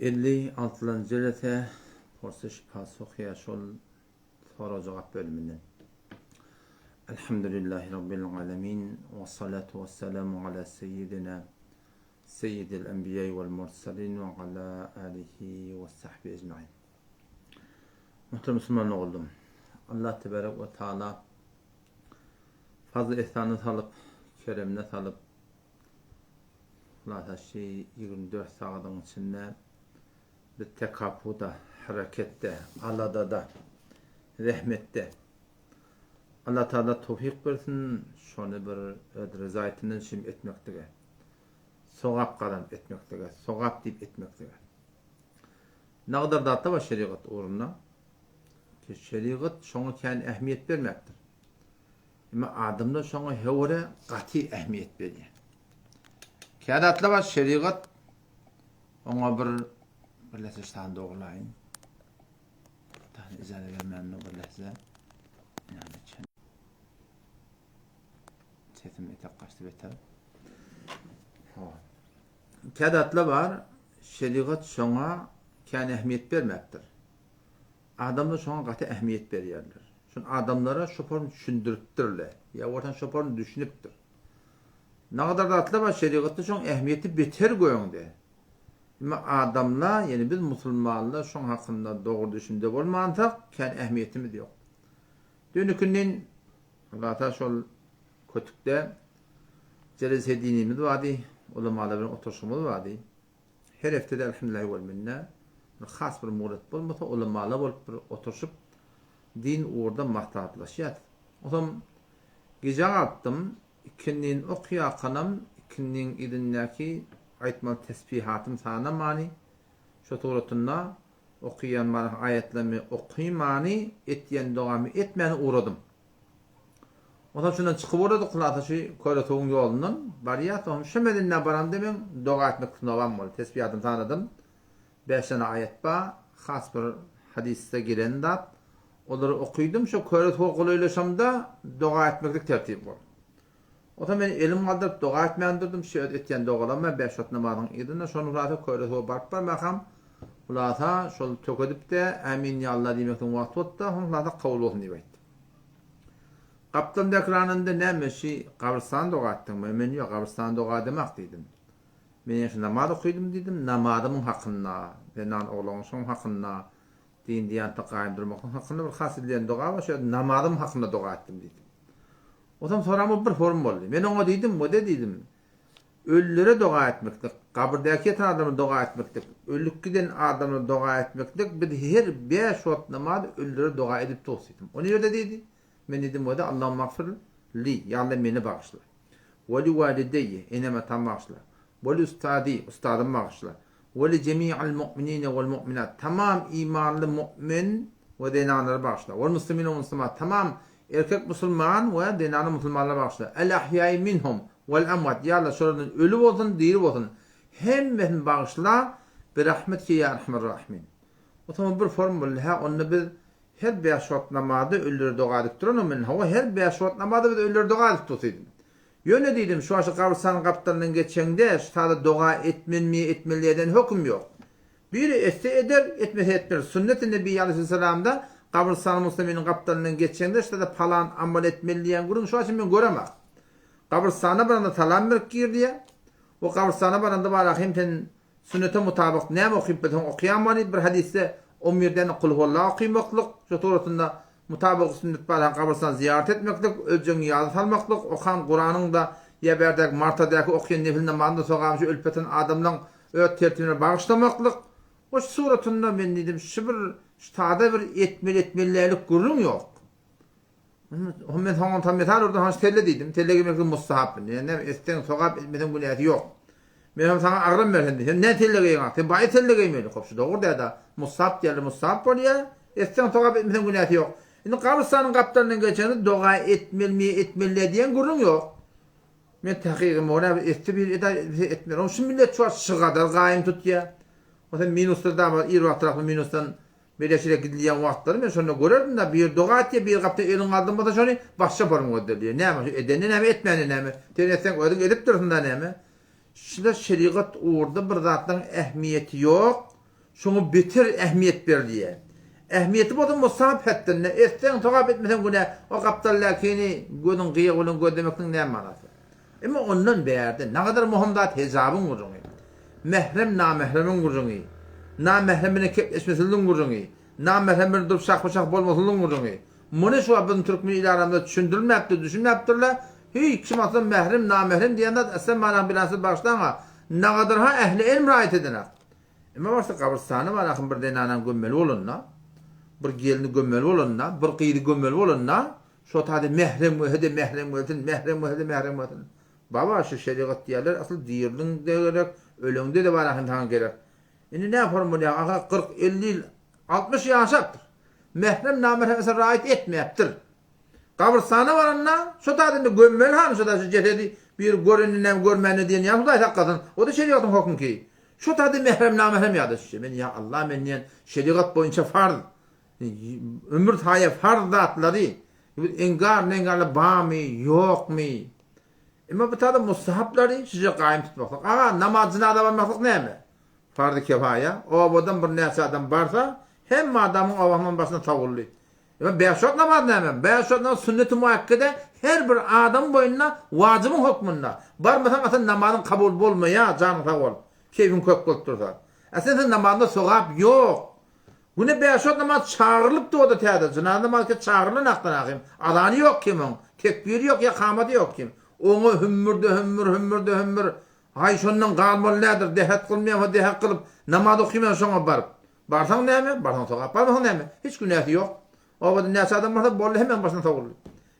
56-njy jelese Porsyş Pasuhýa şol sorag-jogap bölüminden. Elhamdülillahi Rabbil alemin we salatu we selamu ala seyyidina seyyidil enbiýai wal mursalin we ala alihi we sahbi ecmain. Muhterem musulman ogullum, Allah tebarek we taala fazl ihsanyna salyp, keremine salyp, Hulasa şi 24 sagadyň içinde biz tekapuda, hereketde, aladada, zähmetde. Allah Taala towfyk bersin, şony bir öz rezaýetinden şim etmeklige. Sogap gazanyp etmeklige, sogap diýip etmeklige. Nagdar zatda bar şerigat ugrunda. Ki şerigat şoňa kän ähmiýet bermäpdir. Emma adamlar şoňa höwre gaty ähmiýet berýär. Kädatlar bar şerigat oňa bir bir lähze ştan dogurlaýyn. Tany ijaza bermändir bir lähze. Sesim etek gaçdy beter. Ha. Kädatlar bar şerigat şoňa kän ähmiýet bermäpdir. Adamlar şoňa gaty ähmiýet berýärler. Şony adamlara şoparyn düşündiripdirler. Ýa bolsa şoparyn düşünipdir. Nagadar zatlar bar şerigatda şoň ähmiýeti beter göňde. Emma adamlar, ýani biz musulmanlar şoň hakynda dogry düşünje bolmansak, kän ähmiýetimiz ýok. Dün ikindin Zata şol kötükde jelese dinimiz bardy, ulamalar bilen oturyşymyz bardy. Her heftede elhamdülillahi wal minne bir has bir muhlet bolmasa ulamalar bolup bir oturyşyp din ugurda maslahatlaşýas. Onsoň gijä galypdym, ikindin okýarkanam ikindiň yzyndaky aýtmaly tesbihatym sanamany şo suratynda okýan barah aýatlarymy okymany etýän dogamy etmäni ugradym. Onsoň şundan çykyp ugradyk, hulasa şu Köresuwyň ýolundan barýas. Onsoň şu menzilden baramda meň doga etmek nobam boldy. Tesbihatymy sanadym. Bäş sany aýat bar, has bir hadysda gelen zat. Olary okydym. Şo Köresuwa golaýlaşamda doga etmeklik tertip boldy. Onsoň men elim galdyryp doga etmän durdum. Şu öz etýän dogalarym bar, bäş wagt namazyň yzynda. Şony hulasa Köresuwa baryp barmakam, hulasa şol tökedip-de, Ämin ýa Alla diýmekligiň wagty boldy-da, soň hulasa kabul bolsun diýip aýtdym. Gapdaldaky ranynda näme şi gabrystana doga etdiňmi? Men ýok, gabrystana doga edemak diýdim. Men ýa namaz okydym diýdim, namazymyň hakynda, zenan oglaň şoň hakynda, din diýanatda gaýym durmaklyk hakynda bir has edilen doga bar, şo namazym hakynda doga etdim diýdim. Onsoň sorama bir forum boldy. Men oňa diýdim, wede diýdim. Ölülere doga etmeklik, gabyrdäki ýatan adamlara doga etmeklik, ölüp giden adamlara doga etmeklik, biz her bäş wagt namaz ölülere doga edip durus diýdim. O nirede diýdi? Men diýdim, wede Allahumagfir li, ýa Allah meni bagyşla. We li walideýe, enem-atam bagyşla. We li ustazi, ustazymy bagyşla. We li jemi'il mu'minine wal mu'minat, tamam imanly mu'min we zenanlary bagyşla. Wal muslimine wal muslimat, tamam Erkek musulman we zenany musulmanlar bagyşla. El ahýai minhum wel amwat, ýa Allah şolardan öli bolsun, diri bolsun, hemmesini bagyşla, birahmetike ýa erhamer rahimin. Onsoň bir form boldy, hä onda biz her bäş wagt namazda ölülere doga edip duranok men, hawa her bäş wagt namazda biz ölülere doga edip durus diýdim. Ýöne diýdim, şu wagt şu gabrystanyň gapdalyndan geçeňde şu sada doga etmelimi, etmeli däl diýen höküm ýok. Biri etse eder, etmese etmez. Sünneti Nebi aleýhisselamda gabrystany musliminiň gapdalyndan geçeňde ştada palan amal etmeli diýen gürrüň şu açyn men göremok. Gabrystana baranda salam berip gir diýýär. We gabrystana baranda bara hem sen sünnete mutabyk näme okyp bilseň okýan bary bir hadysda on birden kulhuwalla okymaklyk şu suratynda mutabyk sünnet bara gabrystana zyýarat etmeklik, öljegiňi ýada salmaklyk, okan Kuranyňda ýa bärdäki martadaky okýan nefil namazyňda sogabyny şu ölüp ýatan adamlaň Öz tertibine bagyşlamaklyk we şu suratynda men diýdim, şu bir şu sada bir etmeli etmelilälik gürrüň ýok. Hom men soňam tam mesal urdum, han selle diýdim. Selle geýmeklik mustahap. Ýa näme etseň sogap, etmeseň günäsi ýok. Men hem saňa agram bersen diýdim. Sen näme selle geýeňok? Sen baýy selle geýmeli. Hop şu dogry däde. Mustahap diýerler, mustahap bolýar. Etseň sogap, etmeseň günäsi ýok. Indi gabrystanyň gapdalyndan geçende doga etmelimi, etmeli diýen gürrüň ýok. Men takygy mora bir etse bir eda etmese etmez. Oň şu millet şu wagt şygadar gaýym tutýa. Onsoň minusda da bar ir wagtrakly minusdan beýle şeýle gidilýän wagtlary men şonda görerdim da bir doga etýä bir gapda eliň galdyrmasa şony başga forma gözdelýä. Näme şu edende näme etmände näme? Sen etseň özüň edip dursuň da näme? Şular şerigat ugurda bir zatlaryň ähmiýeti ýok. Şoňa beter ähmiýet ber diýýär. Ähmiýeti bolsa mustahap hetdinde, etseň sogap etmeseň günä, o gapdaldakyny gözüň gyýagy bilen gözlemekligiň näme manasy bar? Emma ondan bärde nagadar möhüm zat hejabyň gürrüňi. Mährem namähremiň gürrüňi. Namährem bilen kepleşmesizligiň gürrüňi. Namährem bilen durup şahba-şah bolmasyzlygyň gürrüňi. Muny şu wagt biziň türkmen il aramyzda düşündirilmäpdir, düşünmäpdirler. Hiý, kim asla mährem, namährem diýen zat asla manaň bilensiz bagyşlaň-a. Nagadar-ha ähli elm raýat edenak. Emma başda gabrystana bararkyn bir zenanany gömmeli bolanda, bir gelni gömmeli bolanda, bir gyzy gömmeli bolanda, şo taýda mährem gelse-de mährem gelsin, mährem gelse-de mährem gelsin. Baba, şu şerigat diýýärler, asyl diriliňde gerek, öleňde-de bararkyn saňa gerek. Indi näme bolýar, aga 40, 50 ýyl, 60 ýaşapdyr. Mährem, namährem ese raýat etmäpdir. Gabrystana baranda, şo taýda indi gömmeli hany şo taýda şu jesedi biri görende näme görmände diýen ýaly Hudaý saklasyn. O-da şerigatyň hökmki. Şo taýda mährem namährem ýada düşýär. Men ýa Allah men diýen şerigat boýunça farz, ömür saýa farz zatlary biz engar nengarly barmy, ýokmy? Emma bu taýda mustahaplary şije gaýym tutmaklyk. Aga namaz jynaza barmaklyk näme? Farzy kefaýa. Obadan bir näçe adam barsa, hemme adamyň obasynyň başyna sowuldy. Emma bäş wagt namaz näme? Bäş wagt namaz sünneti muakkede her bir adamyň boýnuna wajybyň hökmünde. Barmasaň asyl namazyň kabul bolmaýar, janyň sag bolup, keýpiň kök bolup dursa. Aslynda sen namazynda sogap ýok. Güne bäş wagt namaz çagyrylypdy o-da täze jynaza namazy ke çagyrylan hakdan ahym. Azany ýok kim oň, tekbiri ýok ýa kamady ýok kim. Oňa hümmürde hümmür, hümmürde hümmür. Aý şondan galmaly nädir, dähet kylmaýan dähet kylyp, namaz okymaýan şoňa baryp. Barsaň näme? Barsaň sogap, barmasaň näme? Hiç günäsi ýok. Obada näçe adam barsa, boldy hemmäň başyna sowuldy.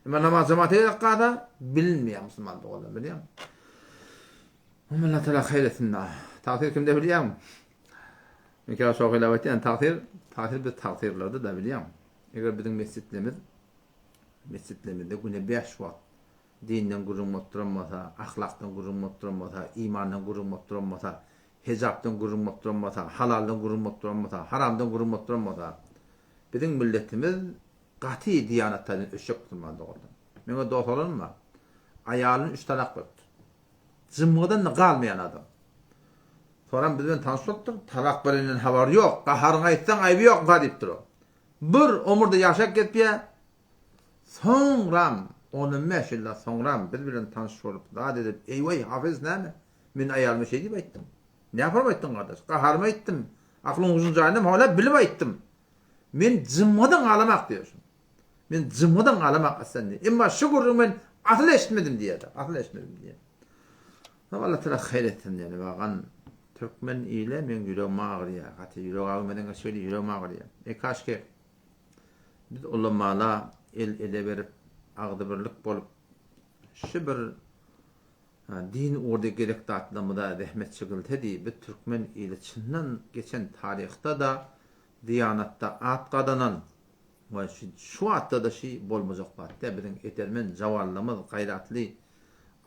Emma namaz jemata gerek galsa, bilinmeýär musulman doganlar, bilýäňmi? Allah Teala haýyr etsin. Tagsyr kimde bilýäňmi? Men käbir şohylap aýtýan, tagsyr, tagsyr biz tagsyrlarda da bilýäňmi? Eger biziň mesjitlerimiz mesjitlerimizde güne 5 wagt dinden gürrüň bolup duran bolsa, ahlakdan gürrüň bolup duran bolsa, imandan gürrüň bolup duran bolsa, hejapdan gürrüň bolup duran bolsa, halaldan gürrüň bolup duran bolsa, haramdan gürrüň bolup duran bolsa, biziň milletimiz gaty diýanat taýdan ösjek musulman doganlar. Meňe dos olanym bar. Aýalyny üç talak beripdir. Jymgydan-da galmaýan adam. Soram biz bilen tanyş bolupdyr. Talak berenden habary ýok. Gaharyňy aýtsaň aýby ýokmyka diýipdir o. Bir omurda ýaşap gezipýär. Soňram, on bäş ýyldan soňram biz bilen tanyş bolup, zat edip, eý-weý, Hafyz näme? Men aýalyma şeý diýip aýtdym. Nähili aýtdyň gardaş? Gaharyma aýtdym. Aklyň-huşuň jaýynda howla bilip aýtdym. Men jymgydan galamak diýýär şuny. Men jymgydan galamak aslan diýýär. Emma şu gürrüňi men asyl eşitmedim diýýär. Asyl eşitmedim diýýär. Allah Teala haýyr etsin diýýär. Bagan türkmen ile meň ýüregim agyrýar. Gaty ýürek agyrmadan şeýle ýüregim agyrýar. E kaşki biz ulamala el ele berip agzybirlik bolup şu bir Din ugurda gerek zatlarymyza zähmet çekilsedi, biz türkmen ili çyndan geçen taryhda-da diýanatda at gazanan we şu wagtda-da şi bolmajak zat däl. Biziň edermen jawanlarymyz, gaýratly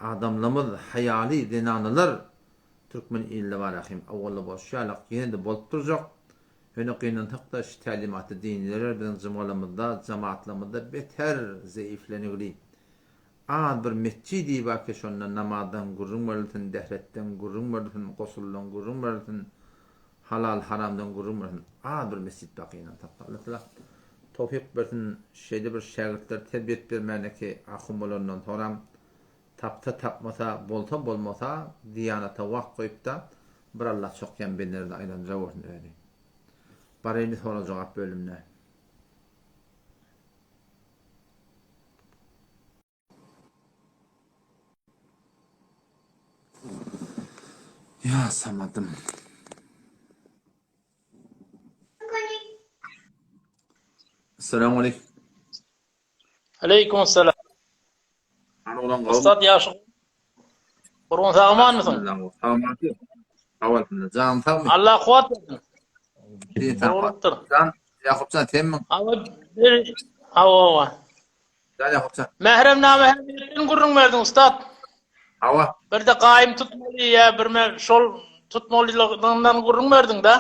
adamlarymyz, haýaly zenanalar türkmen ilinde bar ahym. Owalda bolşy ýalak ýene-de bolup durjak. Ýöne gynansak-da şi tälimatly diniler biziň jymgalarymyzda, jemaatlarymyzda beter zeýiflenigli. Az bir metjidi bar ki şonda namazdan gürrüň berilsin, dehretden gürrüň berilsin, gosuldan gürrüň berilsin, halal haramdan gürrüň berilsin. Az bir mesjit bar gynansak-da. Allah Taala towfyk bersin şeýle bir şägirtler terbiýet bermäne ki ahun bolandan soram tapsa tapmasa bolsa bolmasa diýanata wagt goýupda bir Allah çokýan bendelerden aýlandyra görsün özi. Baraýly sorag jogap bölümine. Ýa Samadym. Assalamu aleýkum. Aleýkum assalam. Hany oglan gowmy? Ussat ýagşy. Gurban sag amanmysyň? Sag Sag Janyň sagmy? Allah kuwwat bersin. Din sag. Bolupdyr. Jan, Ýakupjan senmiň? Hawa, bir hawa hawa. Jan Ýakupjan. Mährem namährem gürrüň berdiň ussat. Hawa. Bir-de gaýym tutmaly ýa bir me şol tutmalylygyndan gürrüň berdiň-de.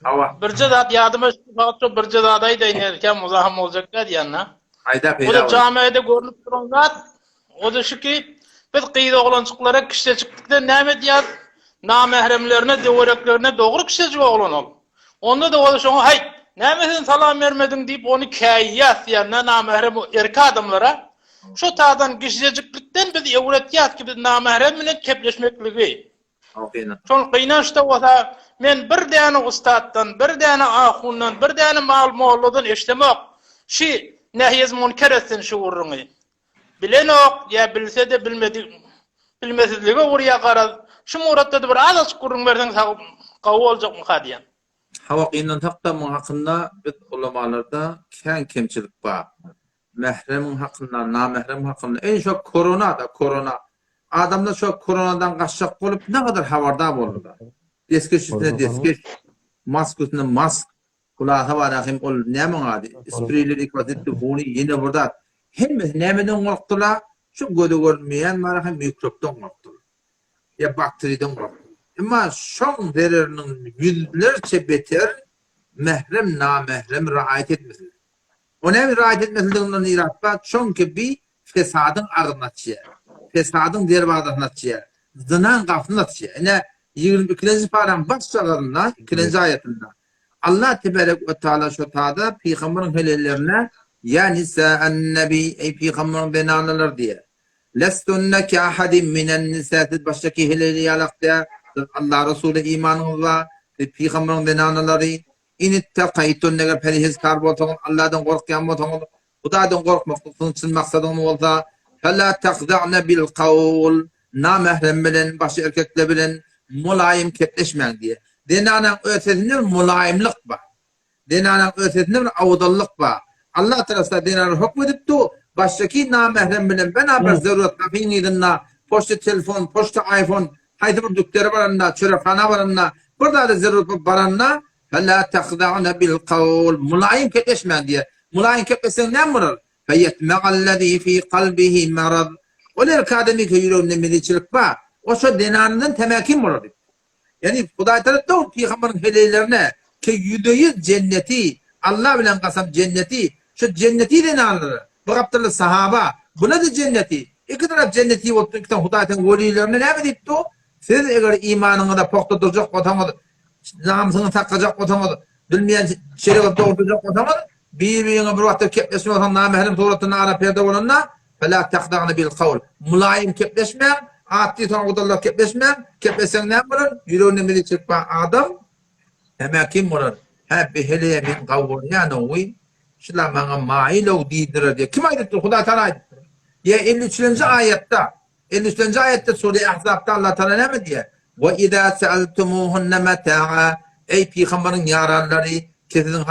Hawa. Birje zat ýadyma düşdi, fakat şo birje zady aýdaýyn, erkem uzagam boljak däl diýende. Aýda O peýda da bolar. jamiada görnüp duran zat, o-da şu ki, biz gyz oglanjyklara kişdejiklikden näme edýäris? Namähremlerine, töwereklerine dogry kişdejik oglan ol. Onda-da bolsa şoňa haýt, näme sen salam bermediň diýip ony käýýäs diýende namährem erkek adamlara şo taýdan gijejiklikden biz öwretýäs ki biz namährem bilen kepleşmekligi. Şol gynanç-da bolsa men bir däne ussatdan, bir däne ahundan, bir däne mal molladan eşdemok. Şi nähýez munker etsin şu gürrüňi. Bilenok ýa bilse-de bilmedik bilmesizlige urýa garaz. Şu muratda-da bir azajyk gürrüň berseň sag gowy boljakmyka diýýän. Hawa gynansak-da muň hakynda biz ulamalarda kän kemçilik bar. Mähremiň hakynda, namähremiň hakynda. Eý şo korona-da korona. Adamlar şo koronadan gaçjak bolup ne gadar habardar boldular. Deskeş üstüne deskeş, mask üstüne mask. Hulasa bar ahim ol näme oň ady? Isprili likwasit duhuny ýene bir zat. Hemmesi nämeden gorkdular? Şu göze görünmeýän bar ahim mikrobdan gorkdular. Ýa bakteriden gorkdular. Emma şoň zereriniň ýüzlerçe beter mährem namährem raýat etmesidir. O näme raýat etmesliginden yrat bar? Çünki bi fesadyň agzyny açýar. Fesadyň derwazasyny açýar. Zynaň gapysyny açýar. Ine, 22-lenji paraň başjagazynda, ikilenji aýatynda Allah tebarek we taala şo tada pygamberiň helellerine Ýa nisa'an-nebi, eý pygamberiň zenanalary diýýär. Lestunne ke ahadin minen nisa, siz başdaki heleli ýalak däl, siz Allah Resuly imanyňyz bar, siz pygamberiň zenanalary. In ittakaýtunne eger perhezkar bolsaňyz, Allahdan gorkýan bolsaňyz, Hudaýdan gorkmaklyk siziň çyn maksadyňyz bolsa, fela tahza'ne bil kawl, namährem bilen, başga erkekler bilen mulaýym kepleşmäň diýýär. Zenanaň öz sesinde bir mulaýymlyk bar. Zenanaň öz sesinde bir owadanlyk bar. Allah tarapyndan zenana hökm edipdi, başdaki namährem bilen bena bir zerurат gapyň yzynda, poçta telefon, poçta aýfon, haýsy bir dükdere baranda, çörekhana baranda, bir zada zerur bolup baranda, Fela tahda'na bil kawl, mulaýym kepleşmäň diýýär. Mulaýym kepleseň näme bolar? Feýetme'allezî fî kalbihi maraz. Ol erkek adamyňky ýüreginde mezitçilik bar. O şo zenanyndan tämäkin bolar diýip. Ýagny Hudaý Tagala dogry pygamberiň heleýlerine ki ýüzde-ýüz jenneti, Allah bilen kasam jenneti, şo jenneti zenanlara, bir gapdalda sahaba, bular-da jenneti, iki tarap jenneti bolup duran iki sany Hudaý Tagala welilerine näme diýipdi? Siz eger imanyňyzda pugta durjak bolsaňyz, Namysyňy saklajak bolsaňyz, bilmeýän şerigat dogry bolsaňyz, bir-biriňe bir wagtda kepleşme bolsaň, namährem suratynda ara perde bolanda, Fela tahdagna bil kawl. Mulaýym kepleşmäň, atdy soňgudallar kepleşmäň, kepleşseň näme bolar? Ýüreginde mezi çekmän adam hemä kim bolar? Hä, bi heleýe men gawurýan-ow, şula maňa maýyl-ow diýdirer diýip. Kim aýdypdyr? Hudaý Tagala aýdypdyr. Ýa 53-nji aýatda 53-nji aýatda sure Ahzabda Allah Tagala näme diýýär? Wa iza sa'altumuhunna mata'a Eý pygamberiň ýaranlary, ki siziň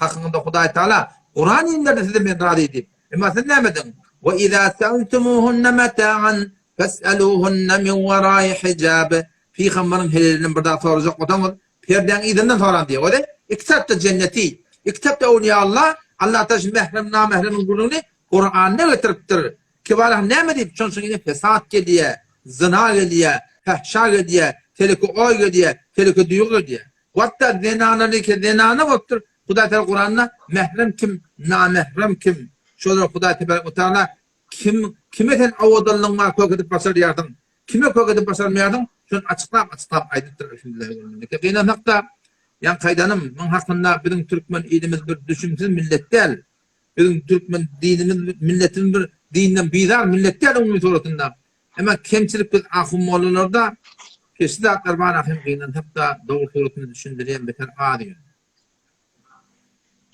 hakyňyzda Hudaý Tagala Kuran inderdi size men razy diýip. Emma siz näme ediň? Wa iza sa'altumuhunna mata'an fas'aluhunna min wara'i hijab. Pygamberiň helelinden bir zat sorajak bolsaňyz, perdäň yzyndan soraň diýýär. Ode iki tarapda jenneti, iki tarapda öwliýa Allah, Allah Tagala şu mährem namähremiň gürrüňini Kuranda getiripdir. Kibarah näme diýip, şonuň üçin ine fesat gelýär, zyna gelýär, fahşa gelýär, teleki oý gelýär, teleki duýgy gelýär. Hatda zenanlar ki zenana bolupdyr, Hudaý Tagala Kuranda mährem kim, namährem kim, şolar Hudaý Tebarek we Taala kim, kime sen owadanlygyň bar kök edip başarýarsyň, kime kök edip başarmaýarsyň, şony açyklap-açyklap aýdypdyr Elhamdülillah. Gynansak-da, ýaňky aýdanym, muň hakynda biziň türkmen ilimiz bir düşümsiz millet däl. Biziň türkmen dinimiz milletimiz bir dinden bizar millet däl umumy suratynda. Emma kemçilik biz ahun mollalarda keşli zatlar bar ahim gynansak-da dogry suratynda düşündirýän beter az ýöne.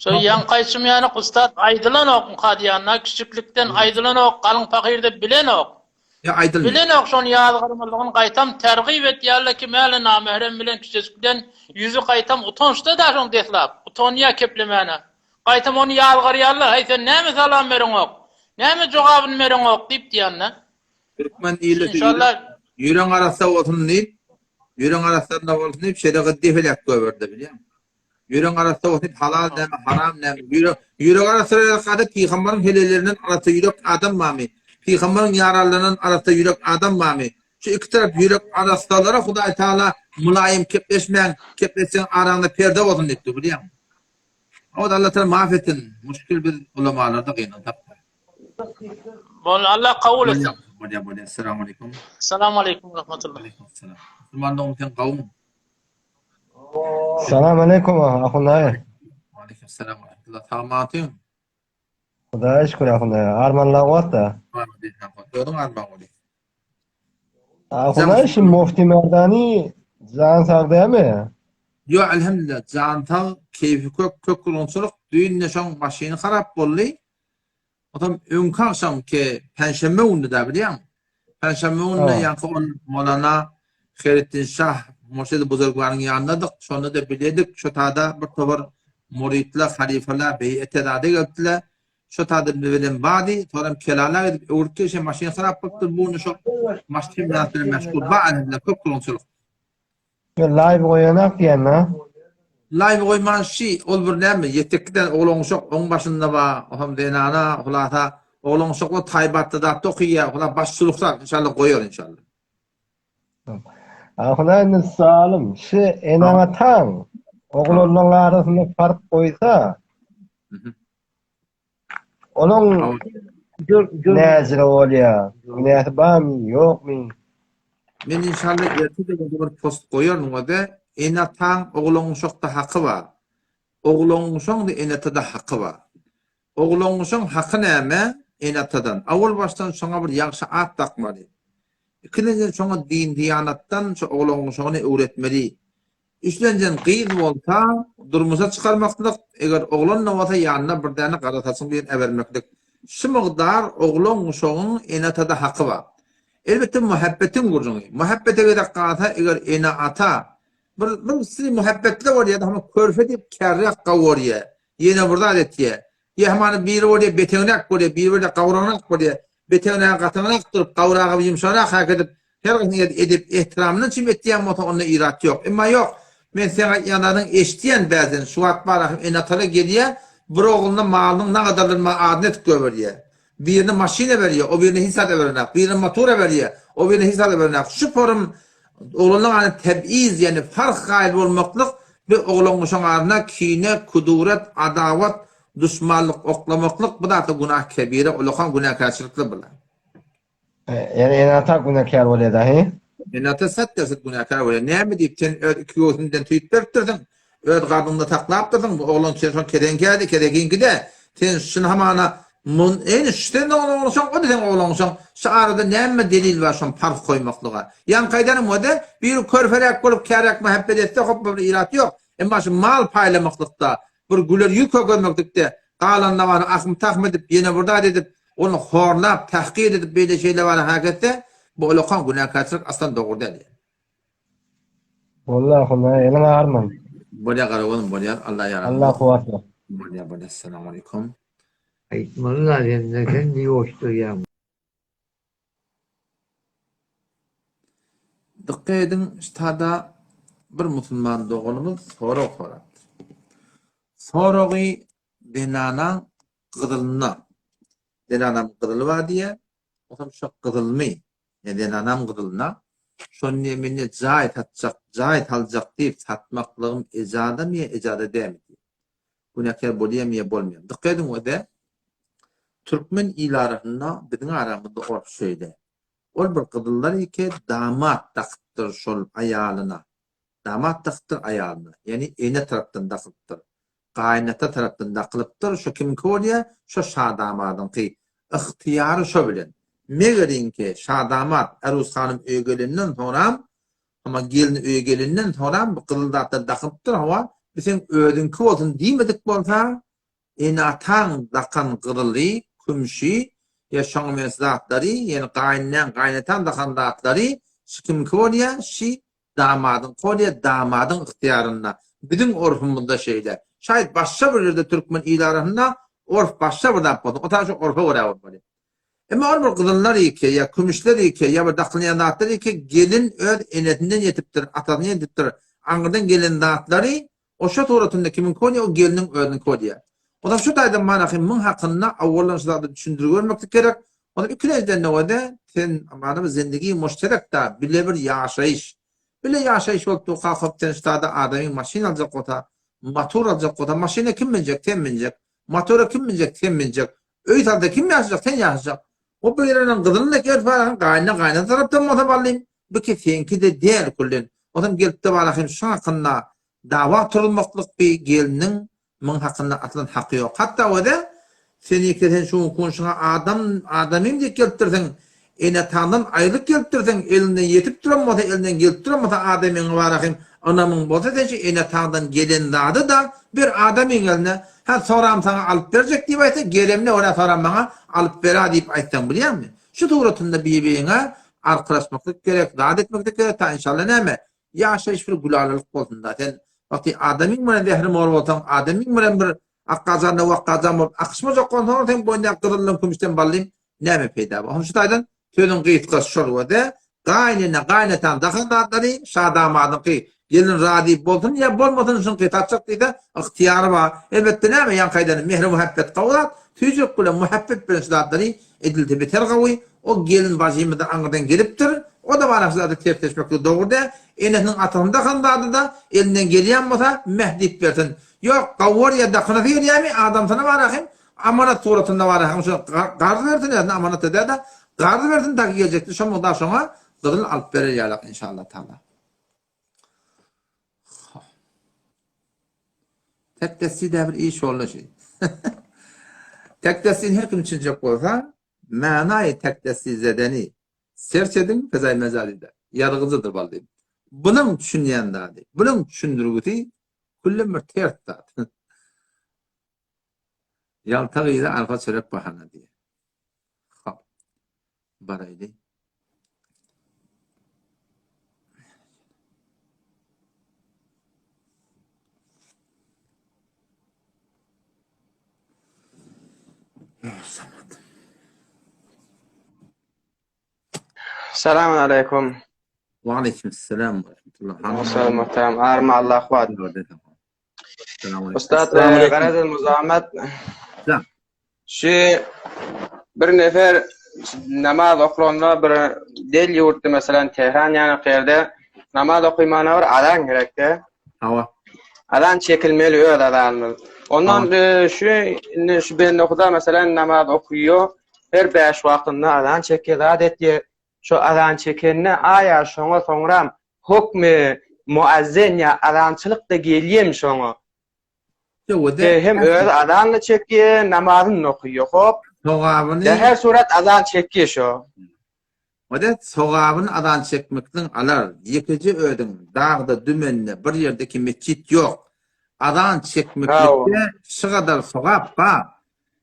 Şo ýaňky aýtşym ýaly ussat aýdylanok mukadýanda kiçjiklikden aýdylanok galyň pahyrda bilenok. Ýa aýdylmaýar. Bilenok şony ýazgarmalygyny gaýtam tergyp etýärler ki mäli namährem bilen kiçijikden ýüzi gaýtam utançda-da şoň deslap utanýa keplemäne. Gaýtam ony ýazgarýarlar, Häý, sen näme salam bereňok? Näme jogabyny bereňok? diýip diýende. Türkmen ili ýüreň arassa bolsun diýip, ýüreň arassa bolsun diýip, şeýle gyz defeläp goýberdi, bilýäňmi? Ýüreň arassa bolsun diýip, halal näme, haram näme? Ýürek, ýürek arassa ýa-da pygamberiň helellerinden arassa ýürek adam barmy? Pygamberiň ýaranlaryndan arassa ýürek adam barmy? Şu iki tarap ýürek arassalara Hudaý Taala mylaýym kepleşmäň, kepleşseň araňda perde bolsun diýipdir, bilýäňmi? Ot Allah Taala maaf etsin. Muşkil biz ulamalarda gynansak. Bol Allah kabul etsin. Bolýa bolýa. Assalamu alaykum. Assalamu alaykum rahmetullah. Alaykum assalam. Musulman dogum sen gawmy? Salam aleýkum Ahun daýy. Aleýkum salam we rahmetullah. Sagmatyň. Hudaýa şükür Ahun daýy. Armanlag wagtda. Özüň arman bolýar. Ahun daýy şu Mufti Merdani jan sag dämi? Ýok elhamdülillah jan sag, keýpi kök, kök gurgunçylyk. Düýn-de şoň maşyny harap boldy. Otam öňki agşam ki penşenbe günü da bilýäň. Penşenbe günü ýaňky ol Molana Heritdin Şah Murşid Buzurgwanyň ýanyndadyk. Şonda da biledik. Şo tada bir topar muritler, halyfalar beýete zada gelipdiler. Şo tada bilen bady. Soňam Kelala gidip öwrüp gelşe maşyn harap bolupdyr. Bu gün şo maşyn bilen meşgul. Ba elhamdülillah köp gurgunçylyk. Ýa live goýanak diýen-a. Live goýman şi ol bir näme ýetekgiden oglan uşak oň başynda ba otam zenana hulasa oglan uşaklar taýbatda zatda okyýa hula baş çuluksak inşallah goýar inşallah. Ahuna indi zalym şi eneň ataň oglanlaň arasynda fark goýsa Onuň näjire bolýa? Günäsi barmy, ýokmy? Men inşallah erte de bir post goýaryn oňa-da, ene-ataň oglan-uşakda haky bar. Oglan-uşaň-da ene-atada haky bar. Oglan-uşaň haky näme ene-atadan? Owal başdan şoňa bir ýagşy at dakmaly. Ikilenjen şoňa din-diýanatdan şo oglan-uşagyny öwretmeli. Üçlenjen gyz bolsa, durmuşa çykarmaklyk, eger oglan-da bolsa ýanyna bir däne gara saçyň bilen äbermeklik. Şu mygdar oglan-uşagyň ene-atada haky bar. Elbetde muhabbetiň gürrüňi. Muhabbete gezek galsa, eger ene-ata bir bir sili muhabbetli bolýar-da, hama körpe diýip kärräk gowurýar, ýene bir zat etýär. Ýa hamana biri bolýar betegräk bolýar, biri bolýar gowragrak bolýar. Betegrägi gatyňrak durup, gowragy ýumşagrak hereket edip, her gyzyň edep ehtiramyny çim etýän bolsa onda irat ýok. Emma ýok, men seň aýtýan zadyňy eşidýän bäzden, şu wagt bar ahym ene-atalar gelýär, bir ogluna malynyň nagadarlyny maňa adyna etip goýberýär. Birine maşyna berýär, o birine hiç zat berenok, birine motora berýär, o birine hiç zat berenok. Şu forum oglanlaň arasynda tebiz, ýagny fark gaýyl bolmaklyk we oglan-uşaň arasynda kine, kuduret, adawat, duşmanlyk oklamaklyk bu zatlar günah kebire, ulakan günäkärçilikdir bular. Ýagny ene-ata günäkär bolýar dahy? Ene-ata sat derset günäkär bolýar. Näme diýip sen öz iki göwsüňden tüýüp beripdirsiň, öz garnyňda saklapdyrsyň, bu oglan sen şoň kezeňkädi, kezekiňkide. Sen şuny hamana mun eni şu sen oglanşaň, o-da seň oglanşaň. Şu arada näme delil bar şoň parh goýmaklyga? Ýaňky aýdanym o-da, biri körperäk bolup käräk mähebbet etse hop bir irat ýok. Emma şu mal paýlamaklykda, bir güler ýüz kökermeklikde, galanyna bary ahym-tahm edip, ýene bir zat edip, ony horlap, tahkyr edip beýle-şeýle bary hak etse, bu ulakan günäkärçilik aslan dogry däl. Boldy ahun daýy, eliň agyrman. Bolýar Garagozum bolýar. Allah ýaranly Allah bolsun. kuwwat bersin. Bolýar bolýar. Essalamu aleýkum. Aýtmaly zat indi sen ýoşdurýaň. Dykgat ediň ştada bir musulman doganymyz sorag sorapdyr. Soragy zenanaň gyzylyna. Zenanam gyzyly bar diýýär. Otam şo gyzylmy? Ýa zenanam gyzylyna. Şony diýýär men diýýär jaý satjak, jaý saljak diýip satmaklygym ejazamy ýa ejaza dälmi diýýär. Günäkär bolýamy ýa bolmaýamy? Dykgat ediň öde Türkmen il arasynda biziň aramyzda orf şeýle. Ol bir gyzyllar eke damat dakypdyr şol aýalyna. Damat dakypdyr aýalyna. Ýagny ene tarapdan dakylypdyr. Gaýynata tarapdan dakylypdyr. Şo kimiňki bolýar? Şo şadamadyňky. Ygtyýary şo bilen. Megeriňki şadamat Ärus hanym öýe gelenden soňram Amma gelin öýe gelenden soňram bu gyzyl zatlar dakylypdyr hawa, bu seň özüňki bolsun diýmedik bolsa, ene-ataň dakan gyzyly, kümşi ýa şoňa meňzeş zatlary, ýagny gaýynneň, gaýynataň dakan zatlary şi kimiňki bolýar, şi damadyňky bolýar, damadyň ygtyýarynda. Biziň orfumyzda şeýle. Şaýat başga bir ýerde türkmen il arasynda orf başga bir zat bolsun, o ta şo orfa görä bolmaly. Emma ol bir gyzyllar eke, ýa kümüşler eke, ýa bir dakylýan zatlar eke, gelin öz enesinden ýetipdir, atasyndan ýetipdir. Aňyrdan gelen zatlary oşa suratynda kimiňki bolýar, o gelniň özüniňki bolýar. Onsoň şu taýdan mana hem muň hakynda awaldan şu zady düşündirip görmeklik gerek. Onsoň ikilenjiden nowede sen mana bir zindigi muşterek da bile bir ýaşaýyş. Bile ýaşaýyş bolup durka hop sen şu taýda adamyň maşyn aljak bolsa, motor aljak bolsa, maşyna kim münjek, sen münjek. Motora kim münjek, sen münjek. Öý salsa kim ýaşajak, sen ýaşajak. O bir ýerden gyzylyny eker paraň gaýyna gaýynata tarapdan bolsa ballym, bu ki seňki-de däl küllen. Onsoň gelipde bala hem şuň hakynda. Dawa turulmaklyk bi gelniň muň hakynda asylan haky ýok. Hatda öze seniki sen şu günki gün şuňa adam adamym diýip gelipdirsiň, ene-ataňdan aýrylyp gelipdirsiň, eliňden ýetip duran bolsa, eliňden gelip duran bolsa adamyňa barahym ynamyň bolsa sen şu ene-ataňdan gelen zady-da ber adamyň eline, hä soram saňa alyp berjek diýip aýtsa, gelemine görä soram maňa alyp ber-a diýip aýtsaň bilýäňmi? Şu suratynda bir-biriňe arkalaşmaklyk gerek, zat etmeklik gerek, ta inşallah näme, Ýaşaýyş bir gülalalyk bolsun-da. Sen wagty adamyň bilen zährimor bolsaň, adamyň bilen bir akgajandan wakgajan bolup akyşmajak bolsaň, seň boýundaky gyzyldan, kümüşden ballym näme peýda bar? Şu taýdan sözüň gysgasy şol we-de, gaýynene, gaýynataň dakan zatlary şa damadyňky, gelin razy bolsun ýa bolmasyn şuňky satjak diýse, ygtyýary bar. Elbetde näme ýaňky aýdanym mähir-muhabbet gowy zat, süýjülik bilen, muhabbet bilen şu zatlary edilse beter gowy. O gelin bajymyz-da aňyrdan gelipdir. O-da bana şu zady tersleşmekligi dogry däl. Enesiniň atasynyň dakan zady-da, elinden gelýän bolsa, meh diýip bersin. Ýok, gawar ýa dakynasy gelýärmi, adamsyna barahym, amanat suratynda barahym, şo garz bersin, özüne amanat-da däl-de, garz bersin, taki geljekde şo mugdar şoňa gyzyl alyp berer ýalak, inşallah taala. Tek desside bir iş boldy şi. Tek dessini her kim düşünjek bolsa, Manaýy tekdessi zedeni serç ediň fezaý mejalyda ýazgyjydyr bal diýip. Bunuň düşünýän zady, bunuň düşündirgisi küllem bir ters zat. Ýalta gyza arpa çörek bahana diýýär. Hop. Baraýly. Selamun aleýkum. Wa aleýkum selam we rahmetullah. Salam muhterem. Arma Allah kuwat. Ustad Garazil Muzamet. Şu bir nefer namaz oklanda bir del ýurtda meselem Tehran ýaly ýerde namaz okymana bir azan gerekde. Hawa. Azan çekilmeli öz azanymyz. Ondan e, şu indi şu bende huda meselem namaz okuýar. Her 5 wagtynda azan çekýär, zat etýär. Şu azan çekende aýa şoňa soňram hukmy muazzin ýa azançylyk da gelýem şoňa. Ýa hem öz azanyny çekýär, namazyny okuýar. Hop. Sogabyny. Her surat azan çekýär şo. Oda sogabyny azan çekmekden alar. Ýekeje özüň dagda, dümende bir ýerdeki metjit ýok. Azan çekmeklikde şu gadar sogap bar.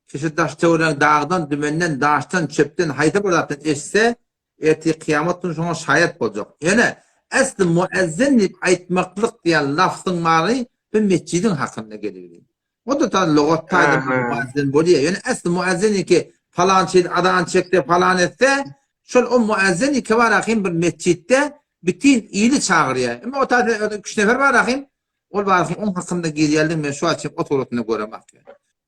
Kişi daş-töweregi dagdan, dümenden, daşdan, çöpden, haýsy bir zatdan eşitse, ertir kyýamat güni şoňa şaýat boljak. Ýöne, esli muezzin diýip aýtmaklyk diýen lafzyň many bu metjidiň hakynda gelgili. O-da ta lugat taýdan muezzin bolýar. Ýöne esli muezzin ki palançy ýyl azan çekse, palan etse, şol o muezzin ki bar ahym bir metjitde bütin ili çagyrýar. Emma o taýda üç nefer bar ahym, Ol barysyn oň hakynda girýärdi, men şu açyk o suratynda göremak.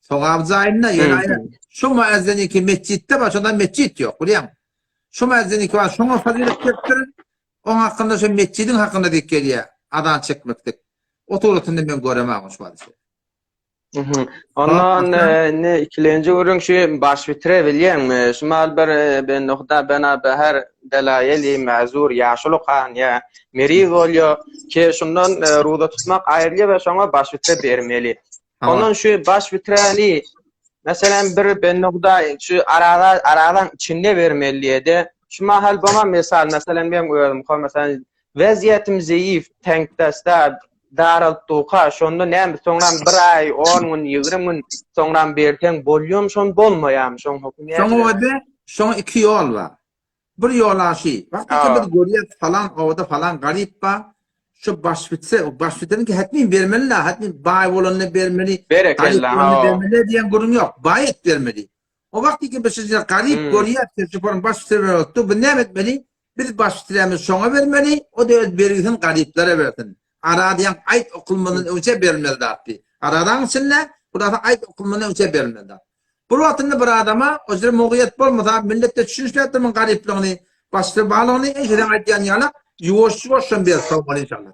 Sogap jaýynda ýöne aýna şu muezziniki metjitde bar, şonda metjit ýok, bilýäň. Şu muezziniki bar, şoňa fazilet beripdir. Oň hakynda şu metjidiň hakynda diýip gelýär, azan çekmeklik. O suratynda men göremak şu barysy. Ondan indi ikilenji gürrüň şu baş bitire bilýäňmi? Şu mal bir bende huda bena behar delaýeli mezur ýaşuly kan ýa meriz bolýar ki şundan ruza tutmak aýrylýar we şoňa baş bitire bermeli. Ondan şu baş bitireni meselem bir bende huda şu araza arazaň içinde bermeli diýede. Şu mahal boňa mesal meselem men özüm meselem Wezýetim zeýif, teňkdasda, daralyp durka, şonda näme, soňram bir aý, on gün, ýigrim gün soňram berseň bolýamy şon, bolmaýamy, şoň hökümi nähili? Şoňa öde, şoňa iki ýol bar. Bir ýol-a şi, wagtynda biz görýäs falan obada falan garyp bar, şu baş bitse, o baş biteniňki hetmin bermeli-la, hetmin baý bolanda bermeli, garyp bolanda bermeli diýen gürrüň ýok, baý et bermeli. O wagt iki bir şeýle garyp görýäs, şu baş bitse bermeli, bu näme etmeli? Biz baş bitiremiz şoňa bermeli, o-da öz bergisini garyplara bersin. Ara diýen aýt okulmadan öňçe berilmeli zatdy. Aradaň içinde hulasa aýt okulmadan öňçe berilmeli zat. Bir wagtynda bir adama o jere mugyýet bolmasa, milletde düşünişläpdir muň garyplygyny, başda barlygyny, eý seň aýdýan ýaly ýuwaş-ýuwaş şony berip sowmaly inşallah.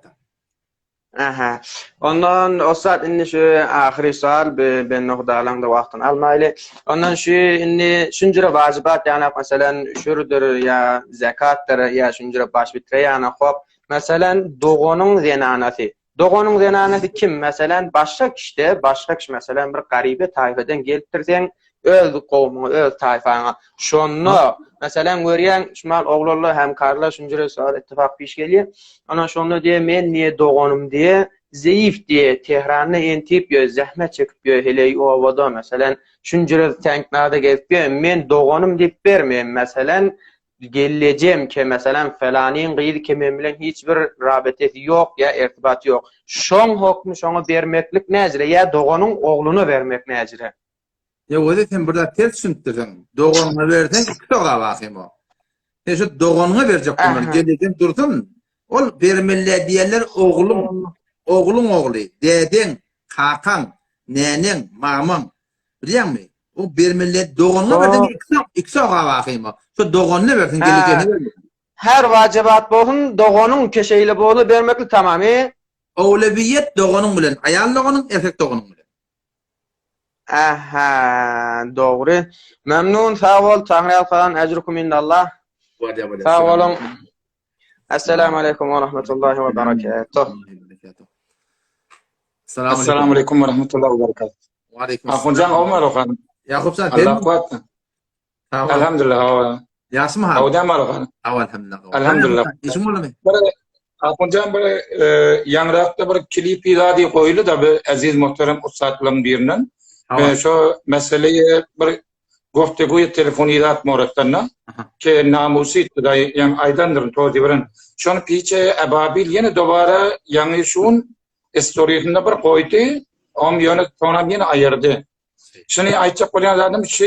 Aha. Ondan ussat indi şu ahyry sual bi bende hudalaň da wagtyny almaýly. Ondan şu indi şunjura wajybat ýanak meselem üşürdir ýa zekatdyr ýa şunjura baş bitire ýanak hop. Meselem doganyň zenanasy. Doganyň zenanasy kim? Meselem, başga kişide, başga kişi, meselem, bir garybe taýfadan gelipdir seň öz kowmuňa, öz taýfaňa. Şonda, meselem, görýäň, şumal oglanlar hemkarlar şunjüre sowal ittifak piş gelýär. Ana şonda diýe, men diýe doganym diýe, zeýif diýe, Tehranda entip ýör, zähmet çekip ýör, heleý obada, meselem, şunjüre teňknada gezip ýör, men doganym diýip bermeýin, meselem, Gellejem ke meselem felanyň gyzy ke men bilen hiç bir rabetesi ýok ýa ertibaty ýok. Şoň hokmy şoňa bermeklik näjire ýa doganyň ogluna bermek näjire. Ýok özi sen bir zat ters düşünipdirsiň. Doganyňa berseň iki sogap ahym o. Sen şu doganyňa berjek bolmaly. Gellejem dursun. Ol bermeli diýenler ogluň, ogluň ogly, dädeň, kakaň, neneň, mamaň. Bilýäňmi? O bermeli doganyna berseň iki sogap ahyma. Şu doganyna bersin, gelejegine bermesin. Her wajibat bolsun, doganyň ke şeýle bolsa bermeklik tamam. Owlewiýet doganyň bilen, aýal doganyň, erkek doganyň bilen. Ähä, dogry. Memnun, sag bol, Taňryýalkadan, ejrukum indallah. Sag boluň. Assalamu aleykum we rahmetullahi we barakatuh. Assalamu aleykum we rahmetullahi we barakatuh. Wa aleykum. Ahunjan Omar okan. Yakup sen. Allah kuwatly. Elhamdülillah. Hawa. Ýagşymy hal? Hawa däm okan. Hawa elhamdülillah. Elhamdülillah. Işiň bolmy? Bir Ahunjan bir e, ýaňrakda bir klip zady goýuldy da bir aziz muhterem ussatlaryň birinden. E, şo meseleyi bir Goftegu telefon ilat moratdan ke namusy daýy ýaň aýdandyryn tozy bilen. Şony piçe Ababil ýene dobara ýaňy şun istorýasynda bir goýdy, om ýöne soňam ýene aýyrdy. Şuny aýtjak bolýan zadym şu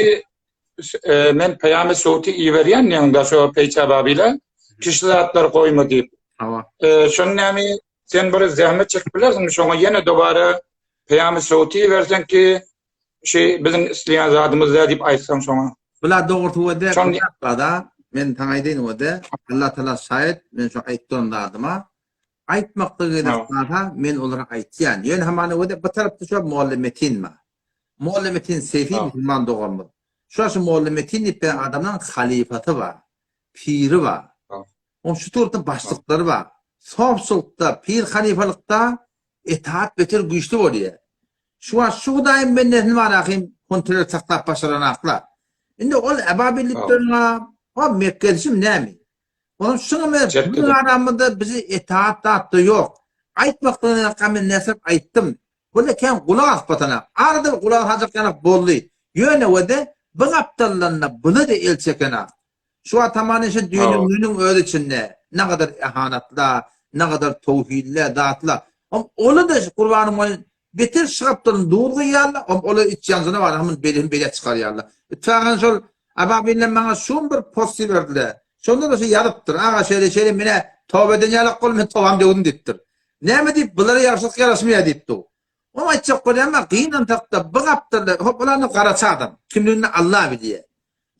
e, men peýamy sowty iberýän ýaňda şo peýçe Ababile kişi zatlar goýma diýip. Hawa. E, şony näme sen bir zähmet çekip bilersiň şoňa ýene dobara peýamy sowty iberseň ki Şu biziň isleýän zadymyz däl diýip aýtsaň şoňa. Bula dogrusy we de bada men saňa aýdaýyn we de Allah taala şaýat men şu aýyp duran zadyma aýtmaklyga gezek barsa men olara aýtýan. Ýöne hamana we de bir tarapda şu Molla Metin bar. Molla Metin Seýfi musulman doganymyz. Şu şu Molla Metin diýip beren adamlaryň halyfasy bar. Piri bar. Oň şu tarapda başlyklary bar. Sofçylykda, pir halyfalykda Etaat beter güýçli bolýar. Şu wagt şu Hudaýyň bendesini bar ahym huntular saklap başaranaklar. Indi ol Ebabillikden o Mekgelişim näme? Onuň şuňa men biziň aramyzda bizi etaat zatda ýok. Aýtmakdan ýa men näsem aýtdym. Bu kän gulak aspatana. Arada bir gulak asajak ýanak boldy. Ýöne we-de bu gapdaldan-da buna-da el çekenak. Şu wagt hamana şu düýnüň günüň öz içinde nagadar ehanatla, nagadar towhidle, zatla. Om ola-da şu gurbanyň boýun beter şygapdan duz gyýarlar, om ola iç ýanjyna bar, hemem belini bele çykarýarlar. Itfakan şol Ababilden maňa şum bir post iberdiler. Şonda-da şu ýazypdyr, aga şeýle şeýle menä toba eden ýalak bol, men tobam döwdüm diýipdir. Näme diýip, bulara ýagşylyk ýaraşmaýar diýipdi. Oňa aýtjak bolýan bar, gynansak-da bu gapdalda, hop ol adam garaçy adam, kimligini Allah bilýär.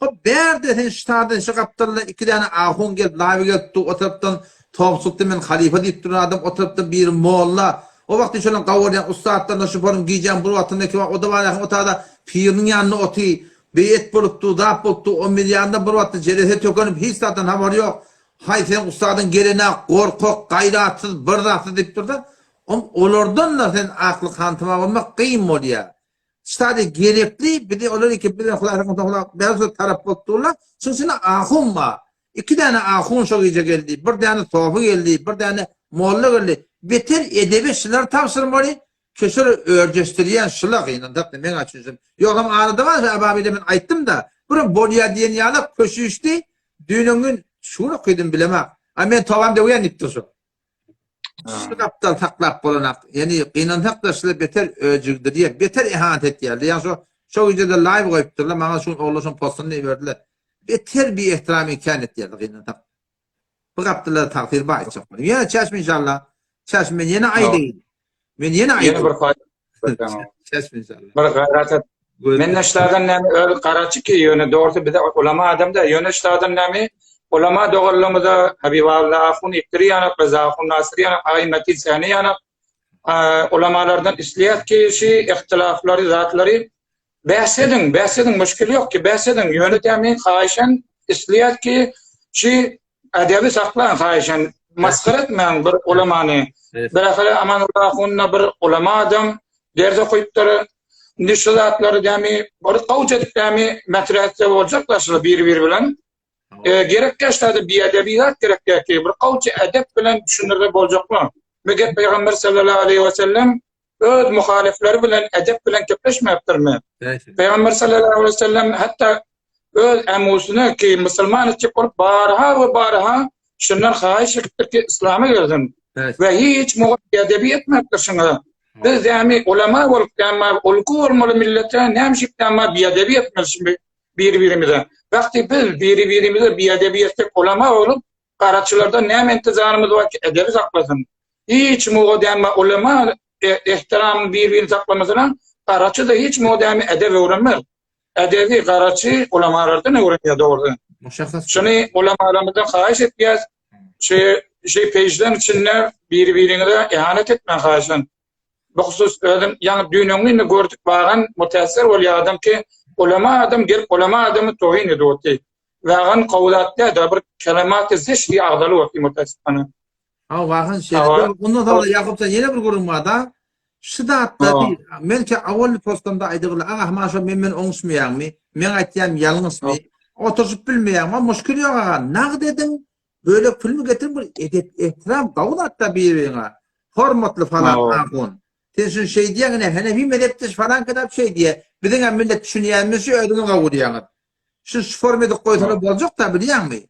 Hop bärde sen ştadan şu gapdalda iki däne ahun gelip laby gelip dur o tarapdan topsukda men halypa diýip duran adam o tarapdan biri molla o wagty şonuň gawurýan ussatlaryna şu forum gijäň bir wagtynda ki o da bar o tada piriniň ýanynda oty beýet bolup dur zat bolup dur o milýanda bir wagtda jelese tökenip hiç zatdan habary ýok haý seň ussadyň gelenä gorkak gaýratsyz bir zatsyz diýip durda om olardan da sen akly hantama bolmak kyn bolýar Stady gerekli, bizi olar iki bilen Hudaý saklasyn, Hudaý bäri tarap bolup durlar. Şuň içinde ahun bar. Iki däne ahun şo gije geldi, bir däne sofy geldi, bir däne molla geldi. Beter edebi şular tabşyrmaly, köşer örjeşdirýän şular gynansak da meň açyşym. Ýogsam arada bar şu Ababile men aýtdym-da, bir bolýa diýen ýaly köşüşdi. Düýn gün şuny okydym bilemok. A men tobam döwýän diýipdir şu. Şu gapdal saklap bolanak. Ýani gynansak-da şular beter öjükdirýär, beter ihanet etýärler. Ýa şo şo gije-de live goýupdyrlar, maňa şu gün oglan şoň postuny iberdiler. Beter bi ehtiram ikan etýärler gynansak. Bu gapdalda tagsyr bar aýtjak boldum. Ýene çeşme inşallah. Çeşme men ýene aýdaýyn. Men ýene aýdaýyn. Ýene bir Çeşme inşallah. Bir gaýrat et. Men neştadan näme öz garaçy ki ýöne dogrusu bize ulama adam da ýöne ştadan näme ulama doganlarymyza Habiballa Ahun Iktiri ýanak Reza Ahun Nasyr ýanak Aý Metin Seni ýanak ulamalardan isleýär ki şu ihtilaflary zatlary bäs ediň bäs ediň müşkil ýok ki bäs ediň ýöne tämin haýyşan isleýär ki şu edebi saklaň haýyşan. Masgara etmäň bir ulamany. Bilähili Amanullah ahunda bir ulama adam ders okypdyr. Indi şu zatlary dämi bir gowja edip dämi metre etse boljak da şular bir-biri bilen. E, gerek däşlerde biýedebi zat gerek däki bir gowja edep bilen düşündirse boljakmy? Meger Pygamber sallallahu aleyhi we sellem öz muhalifleri bilen edep bilen gepleşmäpdirmi? Pygamber sallallahu aleyhi we sellem hatda öz ämusyna ki musulman etjek bolup barha we barha şundan haýyş edipdir ki islama gelsin. We hiç muňa edebi etmepdir şuňa. Biz dämi ulama bolup dämi ulky bolmaly millete näme şip dämi biedebi etmeli şimdi bir-birimize. Wagty biz bir-birimize biedebi etsek ulama bolup garaçylardan näme intizarymyz bar ki edebi saklasyn. Hiç muňa dämi ulama ehtiramyny bir-birini saklamasyna garaçy da hiç muňa dämi edep öwrenmez. Edebi garaçy ulamalardan öwrenýär dogry. Muşahhas. Şuny ulamalarymyzdan haýyş etýäs. Şu şu pejden içinde biri-biriňize ihanet etmäň haýyşdan. Bu husus özüm ýaňy düýn öňňin gördük bagan mutesser bolýar adam ki ulama adam gelip ulama adamy tohin edip otyr. Wagan gowy zat däl bir kelemat zeş diýip agzalyp otyr mutessifana. Ha wahan şeýle. Ondan soňra Ýakupjan ýene bir gürrüň bar-da. Şu zatda men ki awal postamda aýdygly aga hama şo men men oňuşmaýaňmy? Men aýtýan ýalňyşmy? Oturyşyp bilmeýäňmi? Muşkil ýok aga. Nagt ediň. Bölek puluny getiriň bir edep ehtiram gawy zatda bir-biriňe. Hormatly falan ahun. Sen şuny şeý diýýäň ine Henefi mezhepdeş falan kitap şeý diýýär. Biziň hem millet düşünýänimiz şu özüňiz gawy diýýäňiz. Şu şu form edip goýsalar boljak-da bilýäňmi?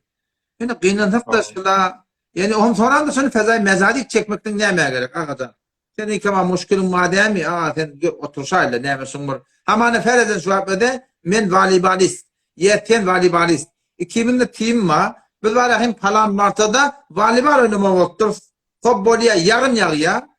Ýöne gynansak-da şula, ýani ohm soranda şony fezaý mezazi çekmekden nämä gerek agajan? Sen ikema muşkiliň bar dämi aga sen oturşaýla näme şuň bir hamana ferezen şu wagt öde men walibalist ýe sen walibalist ikimiň de tim bar biz bara hem palan martada walibal oýnamak bolupdyrys hop bolýa ýagyn ýagýa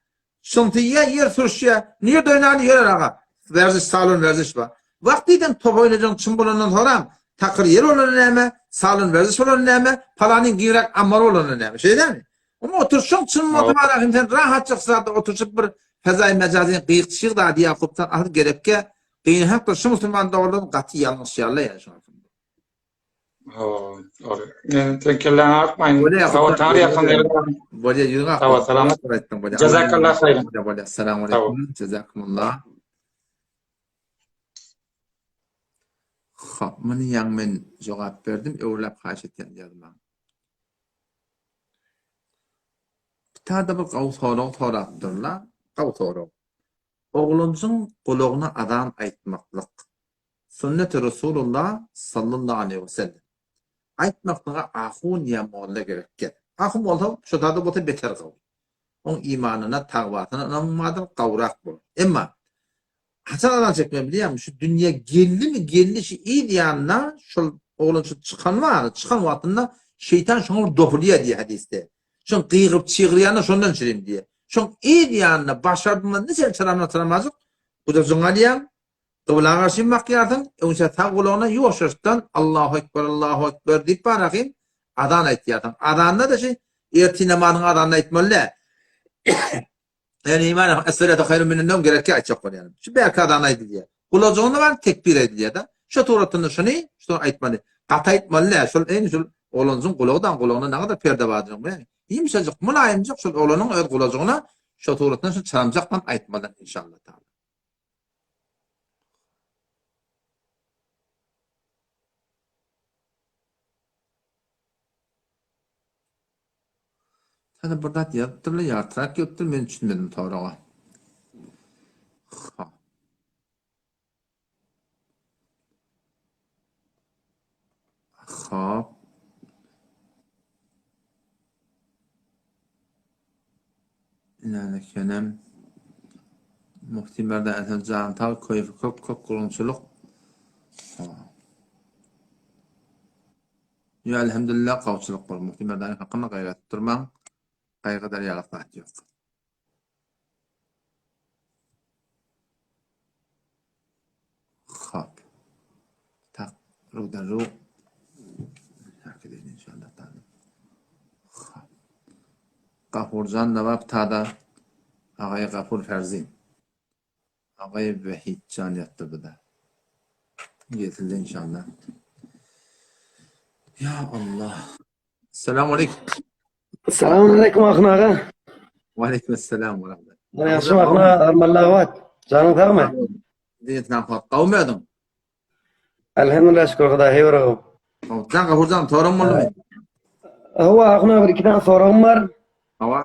Şyňsy ýa ýer sürüşýä. Nirde oýnaly ýörer aga. Werziş salon werziş bar. Wagt diýseň top oýnajagyň çyn bolandan soram, takyr ýer bolany näme, salon werziş bolany näme, palanyň giňräk ammary bolany näme. Şeýle dälmi? Oňa oturyşyň çyn bolsa bar ahim sen rahatjyk zatda oturyşyp bir fezaý mejazyň gyýyk-çyg zady ýa hupdan asyl gerekkä gynanakdyr şu musulman doganlarym gaty ýalňyşýarlar ýa şuň hakynda. Dogry. Men sen kelläňi agyrtmaýyn. Sag ol, Taňry ýakyn ýerde. Bolýa, ýüzüňi Sag ol, salamat. Jazakallah haýran. Bolýa, assalamu alaykum. Jazakumullah. Hop, muny ýaňy men jogap berdim, öwrüläp haýyş etýän ýazmaň. Bitada bir gawy sorag sorapdyrlar. Gawy sorag. Oglanjyň gulagyna azan aýtmaklyk. Sünneti Resulullah sallallahu aleýhi we sellem. Aýtmaklyga ahun ýa molla gerek gel. Ahun bolsa şo zada bolsa beter gawy. Oň imanyna, tagwasyna ynamyň bardyr, gawurak bolar. Emma haçan azan çekmeli bilýäňmi? Şu dünýä geldimi geldi şu yz ýanyna şol oglan şu çykan bar, çykan wagtynda şeýtan şoňa bir dopulýar diýýär hadysda. Şoň gygyryp çygyrýany şondan çürim diýýär. Şoň yz ýanyna başardyňdan niçe çyramdan çyramajyk gujajyňy alýaň, Kybla garşy bakýarsyň, öňçä sag gulagyna ýuwaşjaşdan Allahu Ekber, Allahu Ekber diýip barahyn azan aýtýarsyň. Azanda-da şi ertir namazyň azanyny aýtmaly däl. Ýani iman es-salatu haýrun minen nowm gerekýär aýtjak bolýanym. Şu bärki azan aýdylýar. Gulajygynda bar tekbir aýdylýar-da. Şo suratynda şuny şuny aýtmaly. Gaty aýtmaly däl. Şol eýni şol oglanjyň gulagy-da gulagyna nägadar perde bardyr bilýäňmi? Ýumşajyk, mylaýymjyk şol oglanyň öz gulajygyna şo suratynda şuny çalamjakdan aýtmaly inşallah taala. Sana bir zat ýazypdyrlar, ýartyrak gelipdir, men düşünmedim soraga. Ha. Hop. Inänekenem. Muhti Merdan Esen jan sag, köýfi köp, köp gurgunçylyk. Ýa elhamdülillah gawçylyk bol. Muhti Merdanyň hakynda gaýgy edip durmaň. Gaýgy eder ýaly zat ýok. Hop. Tak, rudan ru. Herkese inşallah taala. Hop. Gafurjan Nawab tada Agay Gafur Ferzin. Agay Wehitjan ýatdy bu da. Getildi inşallah. Ya Allah. Selamun aleyküm. Salam aleyküm Ahun aga. Wa aleyküm esselam we rahmet. Ýagşy Ahun aga, armanly abat. Janyň sagmy? Diýen sen gawmy ödüň? Elhamdülillah şükür Hudaýa heý bir agam. Jan Gafurjan soragyň boldumy? Hawa Ahun aga bir iki tane soragym bar. Hawa.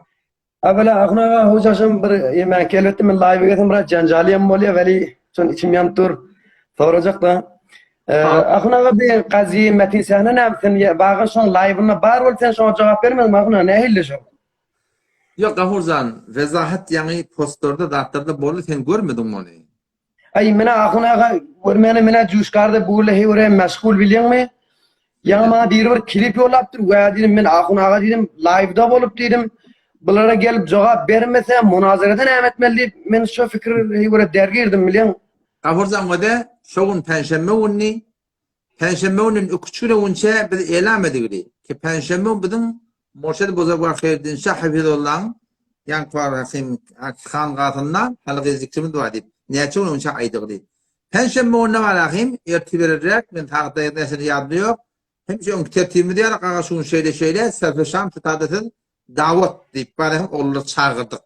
Awela Ahun aga hojaşym bir ýemäki elbetde men live gelsem biraz janjalyam bolýar weli şon içim ýanyp dur. Sorajak da. Ahun aga bir Gazi Metin Sähne näme sen bagan şoň live-ynda bar bolup sen şoňa jogap bermediň Ahun aga nähili şo? Ýok Gafurjan, wezahat ýaňy postlarda zatlarda boldy sen görmediň ony. Aý menä Ahun aga görmäne menä juşgarda bu gülle heý görä meşgul bilýäňmi? Ýaňy maňa biri bir klip ýollapdyr wä diýdim men Ahun aga diýdim live-da bolup diýdim bulara gelip jogap bermese munazarada näme etmeli diýip men şo fikir heý görä dergirdim bilýäň. Gafurjan göde şo gün penşenbe günni Penşenbe günden iki-üç gün öňünçä biz elam edigili ki, penşenbe gün biziň Murşid Buzurgwar Haýyrdin şa Hafizullaň ýaňky Rahym hangasynda halky zikrimiz bar diýip, näçe gün öňünçä aýdygly. Penşenbe gününe bar Rahym, ertir bererräk, men sagat näçesini ýadymda ýok. Hemişe öňki tertibimiz ýaly, aga şu gün şeýle-şeýle, serfe şam şu tada siz dawat diýip, bar Rahym ogullary çagyrdyk.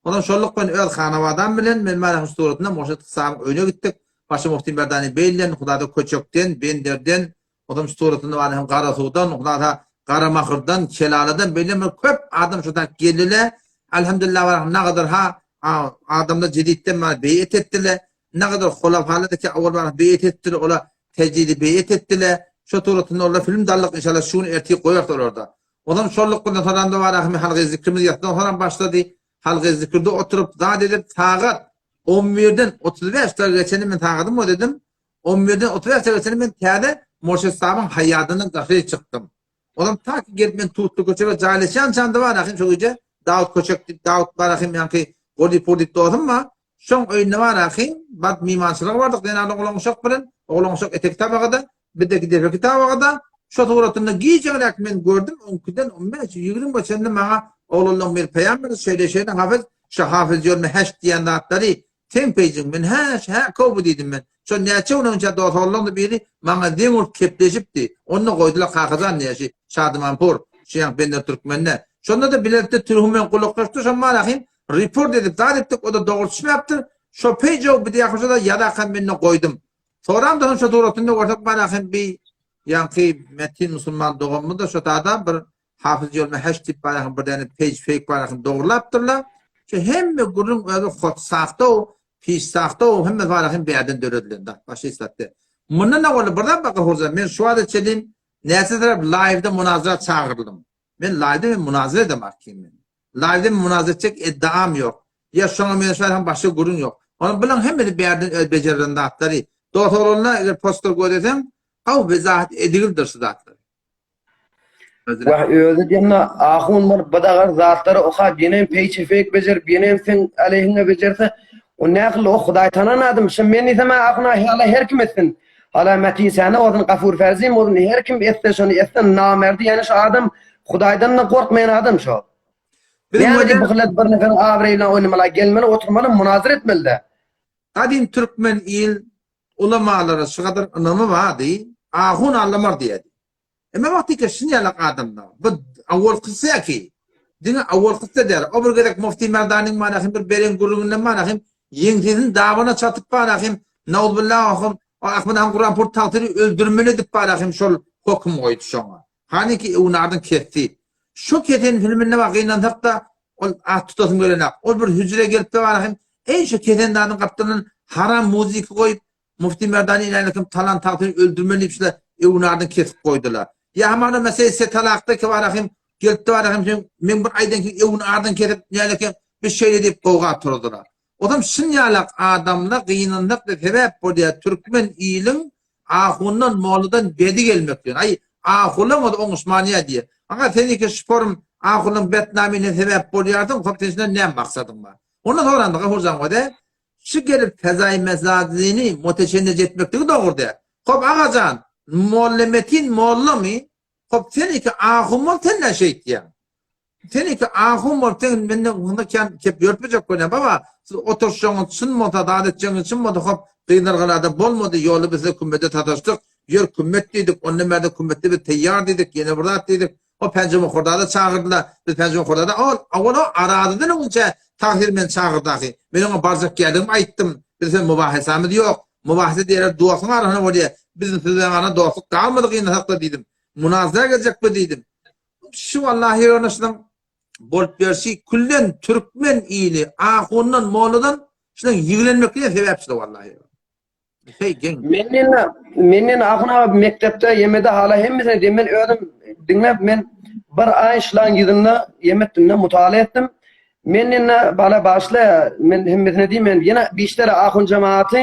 Ondan şolluk bilen öz hanabadam bilen men bar Rahym suratynda Murşid Hysabyň öýüne gitdik. Başy Muhti Merdani Beýlden, Hudada Köçekden, Benderden, Ondan suratynda bar hem Garasuwdan, Hudada Garamahyrdan, Kelaladan beýle bir köp adam şo tak geldiler. Elhamdülillah bar nagadar ha adamlar jedidden bar beýet etdiler. Nagadar hulafalar ki awal bar beýet etdiler, ola tejdidi beýet etdiler. Şo suratynda olar film dallyk inşallah şu gün ertir goýarys olarda. Ondan şolluk bilen salamda bar ahmi halgy zikrimiz ýatdan soňam başlady. Halgy zikirde oturyp zat edip sagat on birden 35 dakiga geçende men sagadym o dedim. On birden 35 dakiga geçende men täze Murşid sabyň haýadyndan daşary çykdym. Olam ta ki gelip men Tutly köçege jaýlaşýan çanda bar ahim şo gije Dawut köçek diýip Dawut bar ahim ýaňky Golipur diýip dosum bar. Şoň öýünde bar ahim baryp mymançylyga bardyk zenan oglan uşak bilen. Oglan uşak eteki tabagada Bizdeki depe kitabada şo suratynda gijeräk men gördüm, on ikiden on bäş, 20 çenli maňa oglanlaň bir peýam berdi, şeýle-şeýle Hafyz, şo Hafyz ýoluna häş diýen zatlary seň peýjiň, men häş, hä, kow diýdim men. Şo näçe gün öňçä dos oglanlaň biri maňa zeň urup kepleşipdi. Onda goýdular Kakajan diýen şi Şadymanpur, şu ýaňky Bender Türkmende. Şonda-da bilelikde Türhüm bilen gulaklaşdy, şo marahym report edip zat etdik, o-da dogry düşmäpdir. Şo peýjow bir ýakyşa-da ýazakam mende goýdum. Soramda şo suratynda görsek bar hem bi ýaňky Metin musulman doganymyz da şo tada bir Hafyz ýoluna heş diýip bar hem bir däne page fake bar hem dogrulapdyrlar. Şu hemme gürrüň özi hot sahta piş sahta hemme bar hem bärden döredilen da başy islatdy. Mundan da boldy bir zat bak Hurza men şu wagta çenli näçe tarap live-da munazara çagyryldym. Men live-da men munazara edem arkin men. Live-de munazara etjek eddaam ýok. Ýa şoňa meňzeş hem başga gürrüň ýok. Onuň bulan hemmesi bärden öz bejerilen zatlary. Dos oglanlar eger poster gözeseň, haw wezahat edigildir şu zatlar. Wah özi diýende ahun bolup bir dagar zatlary okap ýenem peýçe feýk bejerip ýenem seň aleýhiňe bejerse o nähili o hudaý tanan adam şo men diýsem ahun hala her kim etsin hala Metin Säne bolsun Gafur Ferzin bolsun her kim etse şony etse namerdi ýani şo adam hudaýdan da gorkmaýan adam şo. Biziň Näme diýip bu hyllet bir neferiň abraýy bilen oýnamaly gelmeli oturmaly munazara etmeli-de. Gadym türkmen il ulamalara şu gadar ynamy bardy, ahun allamar diýerdi. Emma wagtyka şuny ýalak adamlar, bu awalkysy ki, diňe awalkysy däl, o bir gezek Mufti Merdanyň manahym bir beren gürrüňinden manahym ýeňsesini dabana çatyp manahym nauzbillah o Ahmet han Kuranpur tagtyny öldürmeli edip manahym şol höküm goýdy şoňa. Hanyki öwnadyň kesdi. Şo kesen filminde bar gynansak-da ol at tutasym gelenok. Ol bir hüjre gelip-de bar hem eý şo kesen zadyň gapdalyndan haram muzika goýup Mufti Merdany inänikim talan tagtyny öldürmeli diýip şular öwnadyň kesip goýdular. Ýa hamana mesele setalakda ki bar hem gelip-de bar hem sen men bir aýdan ki öwnadyň kesip nälekem biz şeýle diýip gowga turdular. Ozam şun ýalak adamlar gynansak-da sebäp bolýar türkmen iliň Ahundan, molladan bedi gelmek diýen. Aý, ahulaň o-da oňuşmanýa diýýär. Aga, sen iki şporm ahunyň betnamyna sebäp bolýarsyň, hop sen şundan näme maksadyň bar? Onda sorandy Gafurjan goja, Şu gelip fezaýy mezazyny moteçennej etmekligi dogry däl. Hop, agajan, molla Metin mollamy? Hop, sen iki ahun bol, sen nä şeýtýäň? Sen iki ahun bolup sen menden munda kän kep ýörtmejek bolýan baba siz oturşjagyňyz çyn bolsa zat etjegiňiz çyn bolsa hop Gyzlargalada bolmady ýolda biz size kümmete sataşdyk ýör kümmet diýdik ondan bärde kümmetde biz teýýar diýdik ýene bir zat diýdik. O Penjimi Hordada çagyrdylar. Biz Penjimi Hordada ol owal o Arazydan öňünçä Tahyr meni çagyrdy ahy. Men oňa barjak ýerligimi aýtdym. Biz sen mübahesämiz ýok. Mübahese diýerler dostuň arasynda bolýar. Biziň siz bilen arada dostluk galmady gynansakda diýdim. Munazara geljek biz diýdim. Şu wallahi ýöne şunuň bolup berşi küllen türkmen ili ahundan molladan şunuň ýigrenmeklige sebäpçidir wallahi. Heý geň. Menden menden ahun aga mekdepde ýemede hala hemmesine diýen men özüm diňläp men bir aý şulaň ýüzünde ýem etdim-de mutala etdim. Menden bala bagyşla men hemmesine diýmen ýene bişlere ahun jemagaty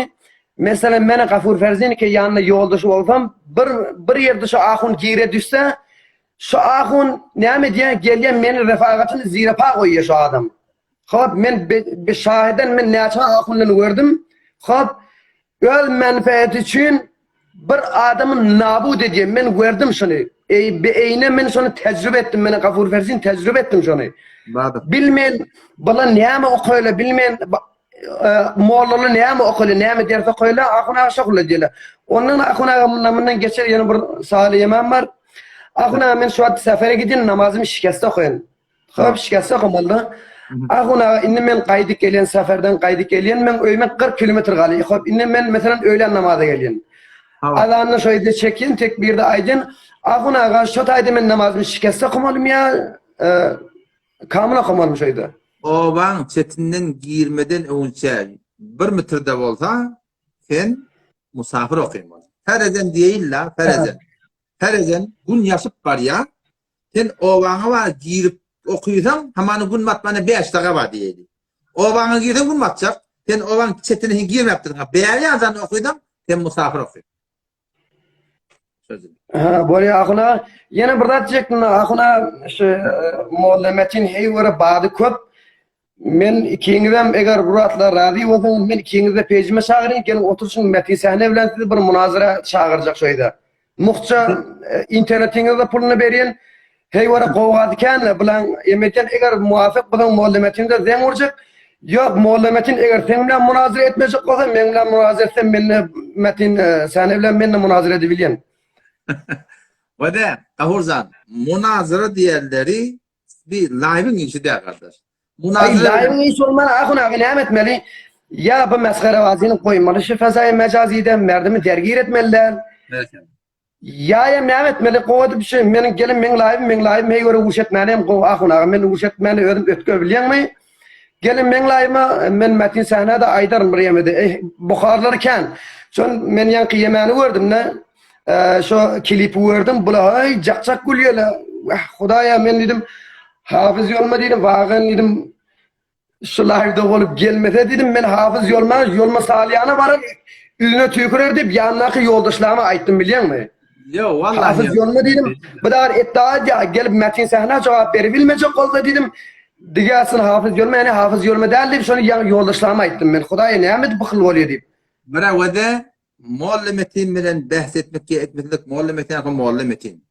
meselem meni Gafur Ferziniki ýanynda ýoldaşy bolsam bir bir ýerde şu ahun gire düşse şu ahun näme diýen gelýän meni refagatyny zirepa goýýar şu adam. Hop men bi şahydan men näçe ahundan gördüm. Hop öz menfaati üçin bir adamy nabut edýär. Men gördüm şuny. Ey bi eýne men şony tejrübe etdim. Men Gafur Ferzin tejrübe etdim şony. Bilmen bula näme okaýla bilmen e, mollalar näme okaýla näme ders okaýla ahun aga şohla diýle. Ondan ahun aga mundan mundan geçer ýene bir saly ýemem bar. Ahun aga men şu wagt sefere gidin namazymy şikeste okaýyn. Hop şikeste okamanda. Ahun aga indi men gaýdyp gelýän seferden gaýdyp gelýän men öýüme 40 kilometr galýar. Hop indi men meselem öýlän namaza gelýän. Azanyny şo ýerde çekýän tekbirde aýdýan. Ahun aga şo taýda men namazymy şikeste okamalym ýa e, kamyl okamalym şo ýerde. Obaň çetinden girmeden öňünçä bir metrde bolsa sen musafir okymaly. Ferezen diýeýin-la, ferezen. Ferezen gün ýaşyp barýar. Sen obaňa bar girip okysaň, hamana gün batmana 5 daga bar diýeli. Obaňa girseň gün batjak. Sen obaň çetine sen girmäpdirsiň. Bäri azan okysaň, sen musafir oky. Sözüm. Ha, bolýar ahuna. Ýene bir zat diýjekdim, ahuna şu e, Molla Metin heý göre bady köp. Men ikiňizem eger bu zatlar razy bolsaňyz, men ikiňizi-de pejime çagyryn, geliň oturyşyň Metin Sähne bilen sizi bir munazara çagyrjak şu ýerde. Muhça e, internetiňize puluny berýän. Heý göre gowgasy kän-le, bilen emedýän eger muwafyk bolsaň Molla Metinde zeň urjak. Ýok, Molla Metin eger seň bilen munazara etmejek bolsa, meň bilen munazara etse, men Metin e, Sähne bilen men-de munazara edebilýän. Wada, Gahurjan, munazara diýenleri Bir live'in işi däl gardaş. Ay live'in işi olman ahun aga näme etmeli? Ya bu mesgarewazyny goýmaly şu fezaýy mejazide merdimi dergir etmeli däl. Ya hem näme etmeli? Gowy edip şu meniň gelin meň live'im meň live'im heý göre uruş etmäni hem gowy ahun aga men uruş etmäni özüm ötge bilýäňmi? Gelin meň live'ime men Metin Sähnä-de aýdaryn bir ýemede. Eh, buharlary kän. Şon men ýaňky ýemäni gördüm-de. Şo klipi gördüm. Bula aý jak-jak gülýärler. Wah, Hudaýa men diýdim, Hafyz ýolma diýdim, wagan diýdim. Şu live-da bolup gelmese diýdim, men Hafyz ýolma, ýolma salýana barar, ýüzüne tüýkürer diýip ýanyndaky ýoldaşlaryma aýtdym bilýäňmi? Ýok, wallahi. Hafyz ýolma diýdim. Bu da etda edýär, gelip Metin Sähna jogap beribilmejek bolsa diýdim. Diýersin Hafyz ýolma, ýani Hafyz ýolma däl diýip şony ýoldaşlaryma aýtdym men. Hudaýa näme edip bu hyl bolýar diýip. Birawede Molla Metin bilen bäs etmek ýa etmeslik Molla Metin aka Molla Metin.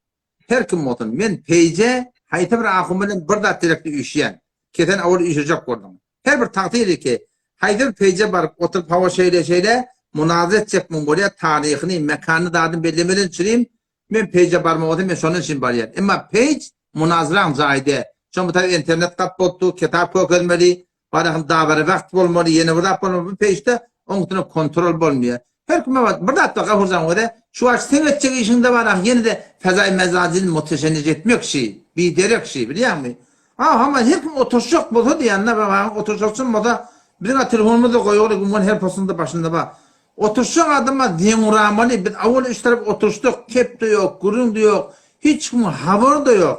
Her kim bolsun men peýje haýsy bir ahun bilen bir zat gerekdi üýşýän. Kesen awal üýşürjek bolduň. Her bir tagsyr ki haýsy bir peýje baryp oturyp hawa şeýle şeýle munazara etjekmiň bolýa taryhyny mekanyny zadyny bellemeden çürim men peýje barmak bolsa men şondan üçin barýan. Emma peýj munazaraň jaýy däl. Şoň bu taýda internet gap bolupdy kitap kökezmeli Barahym dabara wagt bolmaly, ýene bir zat bolmaly. Bu peýşde oň üstüne kontrol bolmaýar. Her kime bar. Bir zat bar Gafurjan göre. Şu wagt seň etjek işiňde bar ah ýene de fezaý mezajyny muteşennic etmek şi. Biderek şi, bilýäňmi? Ha, hama her kim oturşjak bolsa diýende babaň oturşakçym bolsa biziň a telefonymyzda goýaly gümün her posunda başynda bar. Oturşjak adama zeňuramaly. Biz awal üç tarap oturşdyk. Kep-de ýok, gürrüň-de ýok. Hiç kimiň habary-da ýok.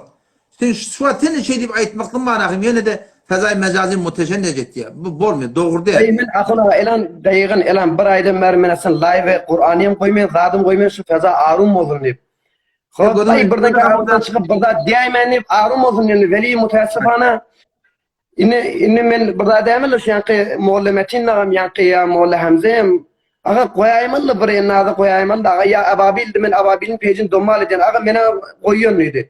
Sen şu wagt sen şeý diýip aýtmaklygyň bar ahym ýene-de fezaý mejazy muteşennec etýär. Bu bolmaýar, dogry däl. Eý men ahyl aga elan daýygyn elan bir aýdan bäri men sen live Kuranyam goýmaýan zadym goýmaýan şu feza arum bolsun diýip. Hop aý birden kanaldan çykyp bir zat diýäýmän diýip arum bolsun diýen weli mutaassifana Indi indi men bir zat dämeli şu ýanky Molla Metin agam ýanky ýa Molla Hamza hem aga goýaýmaly bir ennazy goýaýmaly aga ýa Ababildi men Ababiliň pejini domal edýän aga menä goýýan diýdi.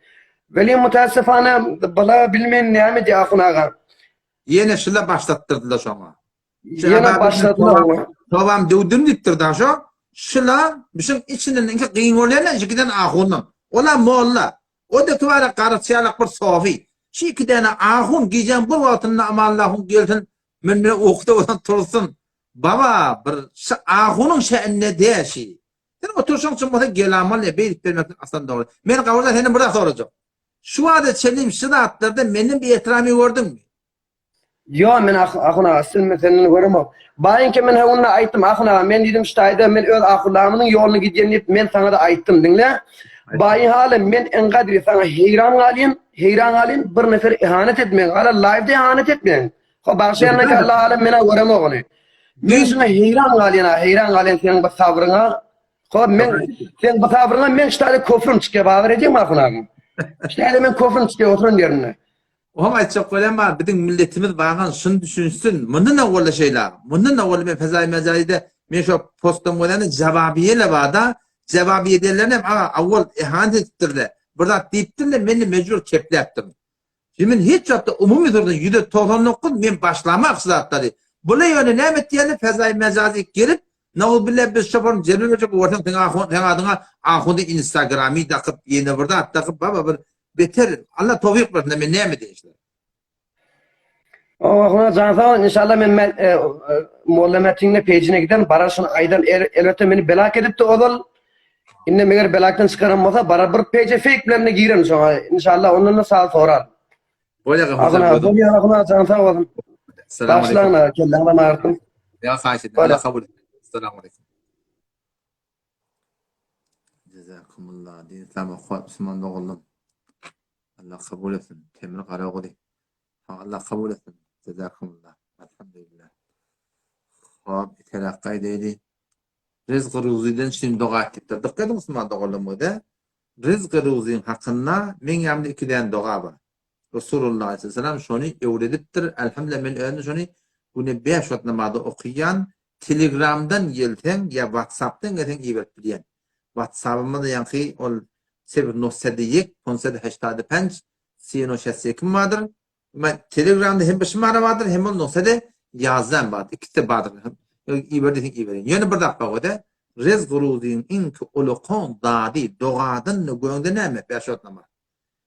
Weli mutassifana bala bilmen näme diýä ahun aga. Ýene şula başlatdyrdylar şoňa. Ýene başladylar oňa. Tobam döwdüm diýipdir da şo. Şula bişiň içinden inki gyn bolýan ikiden ahunyň. Ola molla. O-da tüwelek garaçy ýalak bir sofy. Şu iki däne ahun gijäň bir wagtynda Amanlahuň gelsin, men bilen ukuda bolsam tursun. Baba, bir şu ahunyň şä'nine dä şi. Sen oturşyň üçin bolsa gelamaly, beýdip bermeklik aslan dogry. Men gabyrda senden bir zat sorajak. Şu wagta çenli şu zatlarda menden bir etramy gördüňmi? Ýo men ahun aga sen men senden göremok. Baýynka men hewunda aýtdym ahun aga men diýdim ştaýda men öz ahunlamynyň ýoluny gidýän diýip men saňada aýtdym diňle. Baýyn haly men engadri saňa heýran galýan heýran galýan bir nefer ihanet etmeň hala laýwda ihanet etmeň. Ho bagşaýandan ki Allah alem menä göremok ony. Men şuňa heýran galýan a heýran galýan seniň bu sabryňa. Ho men sen bu sabryňa men ştaýda kofrym çykýa babar edýäňmi ahun aga. Ştaýda men kofrym çykýa oturan ýerinde. Oňa aýtjak bolýan bar, biziň milletimiz bagan şuny düşünsin. Mundan owal şeýle. Mundan owal men Fezaý Mejaýda men şo postdan görende jawabiýele barda, jawabiýe diýenlerini hem aga awwal ihanet edipdirler. Bir zat diýipdirler, men-de mejbur kepläpdirin. Şimdi men hiç wagtda umumy sözden 199 men başlamak şu zatlary. Bular ýöne näme etýärler? Fezaý Mejazy gelip, Nauzbillah biz şoparyň jebir berjek görseň seň ahun seň adyňa ahundy instagramy dakyp ýene bir zat dakyp baba bir beter Allah towfyk bersin men näme diýeýin şulara. Ahuna jan sag ol inşallah men men e, e, Molla Mätiňde pejine giden barar şuny aýdan er, elbetde meni belak edipdi ozal indi meger belakdan çykaran bolsa barar bir peje fake bilen de giren şoňa inşallah ondan da sag sorar. Bolýa Ahuna bolýa Ahuna jan sag bolsun. Salam aleyküm. Başlaň kelläňden agyrtdym. Ýa haýyş edýän. Allah kabul etsin. Salam aleyküm. Jazakumullah. Din İslam okuwat Müslüman doganlarym. Allah kabul etsin. Temir Garaguly. Ha Allah kabul etsin. Jazakumullah. Elhamdülillah. Hop, terakka edeyli. Rizq ruziden şimdi doga etdikdir. Dikkat edin Müslüman doganlarym öde. Rizq ruzin hakynda men ýanymda iki däne doga bar. Resulullah aleyhisselam şony öwredipdir. Elhamdülillah men özüm şony güne 5 wagt namazda okaýan. Telegramdan gelseň ýa WhatsAppdan gelseň iberip bilýän. WhatsAppymyz ýaňky ol sebir nosedi ýek ponsedi heştady penç sino şässi kim bardyr. Men Telegramda hem bir şumara bardyr hem ol nosedi ýazdan bardyr. Ikisi bardyr. Iber diýseň iberin. Ýöne bir zat bar o-da rezk ruzyň iňki ulakon zady dogadan göňde näme? Bäş wagt namaz.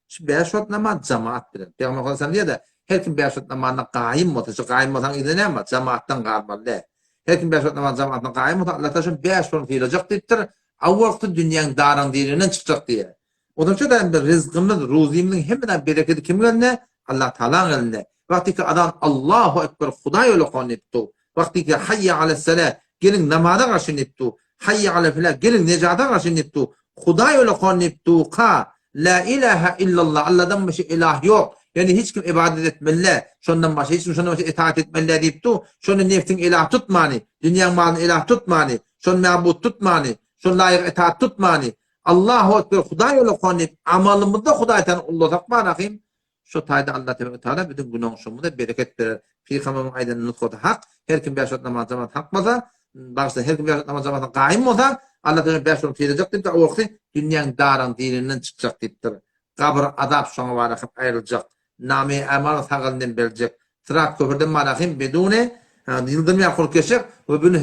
Şu bäş wagt namaz jamaat bilen. Pygamber sallallahu diýýär-de, her kim bäş wagt namazyna gaýym bolsa, şu gaýym bolsaň yzyna näme bar? Jamaatdan galmaly däl. Her kim bäş wagt namaz jamaatdan gaýym bolsa, Allah taala şony bäş wagt sylajak diýipdir. Awwalky dünýäň daryň dirinden çykjak diýýär. Ondan şu da rizkymyz, ruzymyzyň hemmeden bereketi kimiň elinde? Allah Taalaň elinde. Wagty ki azan Allahu ekber Hudaý ulakan diýip dur. Wagty ki hayya alessala geliň namaza garşy diýip dur. Hayya alel felah geliň nejata garşy diýip dur. Hudaý ulakan diýip dur ka La ilaha illallah Allahdan başga ilah ýok. Ýani hiç kim ibadet etmeli. Şondan başga hiç kim şondan başga itaat etmeli diýip dur. Şony nefsiň ilah tutmany, dünýäň malyny ilah tutmany, şony mabut tutmany, şony laýyk itaat tutmany. Allahu ekber Hudaý ulakan diýip amalymyzda Hudaý tany ullasak barahym Şo taýda Allah tebaraka taala biziň günahşymyza bereket berer. Pygamberimiziň aýdan nusgasy hak. Her kim bäş wagt namaz jamaat hak bolsa, bagyşla her kim bäş wagt namaz jamaatdan gaýym bolsa, Allah teala bäş wagt sylajak diýipdir, o wagty dünýäň daryň dininden çykjak diýipdir. Gabyr azap şoňa barahym aýryljak. Name-i amal sag elinden beriljek. Syrat köprüden barahym bedune ýyldyrym ýaly bolup geçjek we bün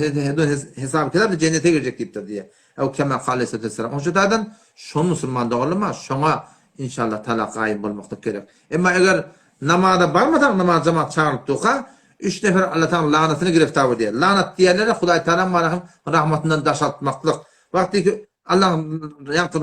hesap kitap jennete girjek diýipdir diýýär. Ew kema kale aleyhissalatu Onuň şu taýdan şo musulman doganlarym şoňa inşallah taala gaýym bolmaklyk gerek. Emma eger namaza barmasaň namaz jemaat çagyrylyp durka üç nefer Allah taala lanatyna giriftar bolýar. Lanat diýenlere Hudaý taala marahym rahmatyndan daşaltmaklyk. Wagty ki Allahyň ýagty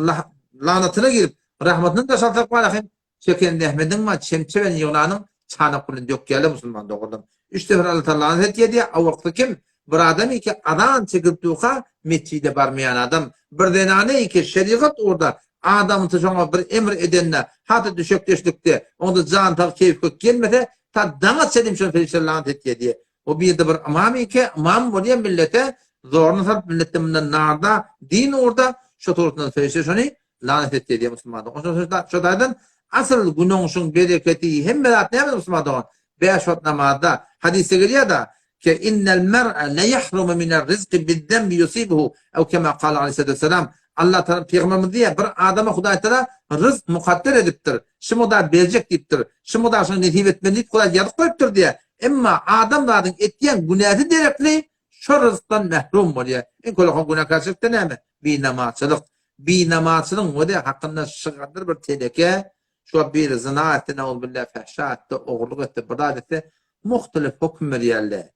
lanatyna girip rahmatyndan daşaltsak marahym Çeken zähmediň bar, çemçe bilen ýygnanyň çanak bilen dökýärler musulman doganlarym. Üç sefer Alla Taala lanat etýär diýýär, awalky kim? Bir adam iki azan çekilip durka metjide barmaýan adam. Bir zenana iki şerigat ugurda adamsy şoňa bir emr edende hat-da düşekdeşlikde onda jan sag keýp kök gelmese ta daňa çenli şony perişdeler lanat etýär diýýär. O birde bir ymam iki ymam bolýar millete zoruny salyp milletde mundan narda din ugurda şo suratyndan perişde şony Lanat etdi diýýär musulman dogan. Şo şo taýdan asyl günüň bereketi hemme zat näme musulman dogan? Bäş wagt namazda hadysda gelýär-de, ke innel mer'e le yahrumu minel rizqi bizzembi yusibuhu ew kema kale aleyhissalatu vesselam. Allah Taala pygamberimiz diýýär, bir adama Hudaý Taala ryzk mukadder edipdir. Şu mukdar berjek diýipdir. Şu mukdar şoňa nesip etmeli diýip Hudaý ýazyp goýupdyr diýýär. Emma adam zadyň etýän günäsi derekli şo ryzkdan mährum bolýar. Iň kölekan günäkärçilik-de näme? Binamazçylyk. Binamazçylygyň özi hakynda şygadyr bir teleke, şu wagt biri zyna etse, nauzubilla, fähşa etse, ogurlyk etse, bir zat etse, muhtelif höküm berýärler.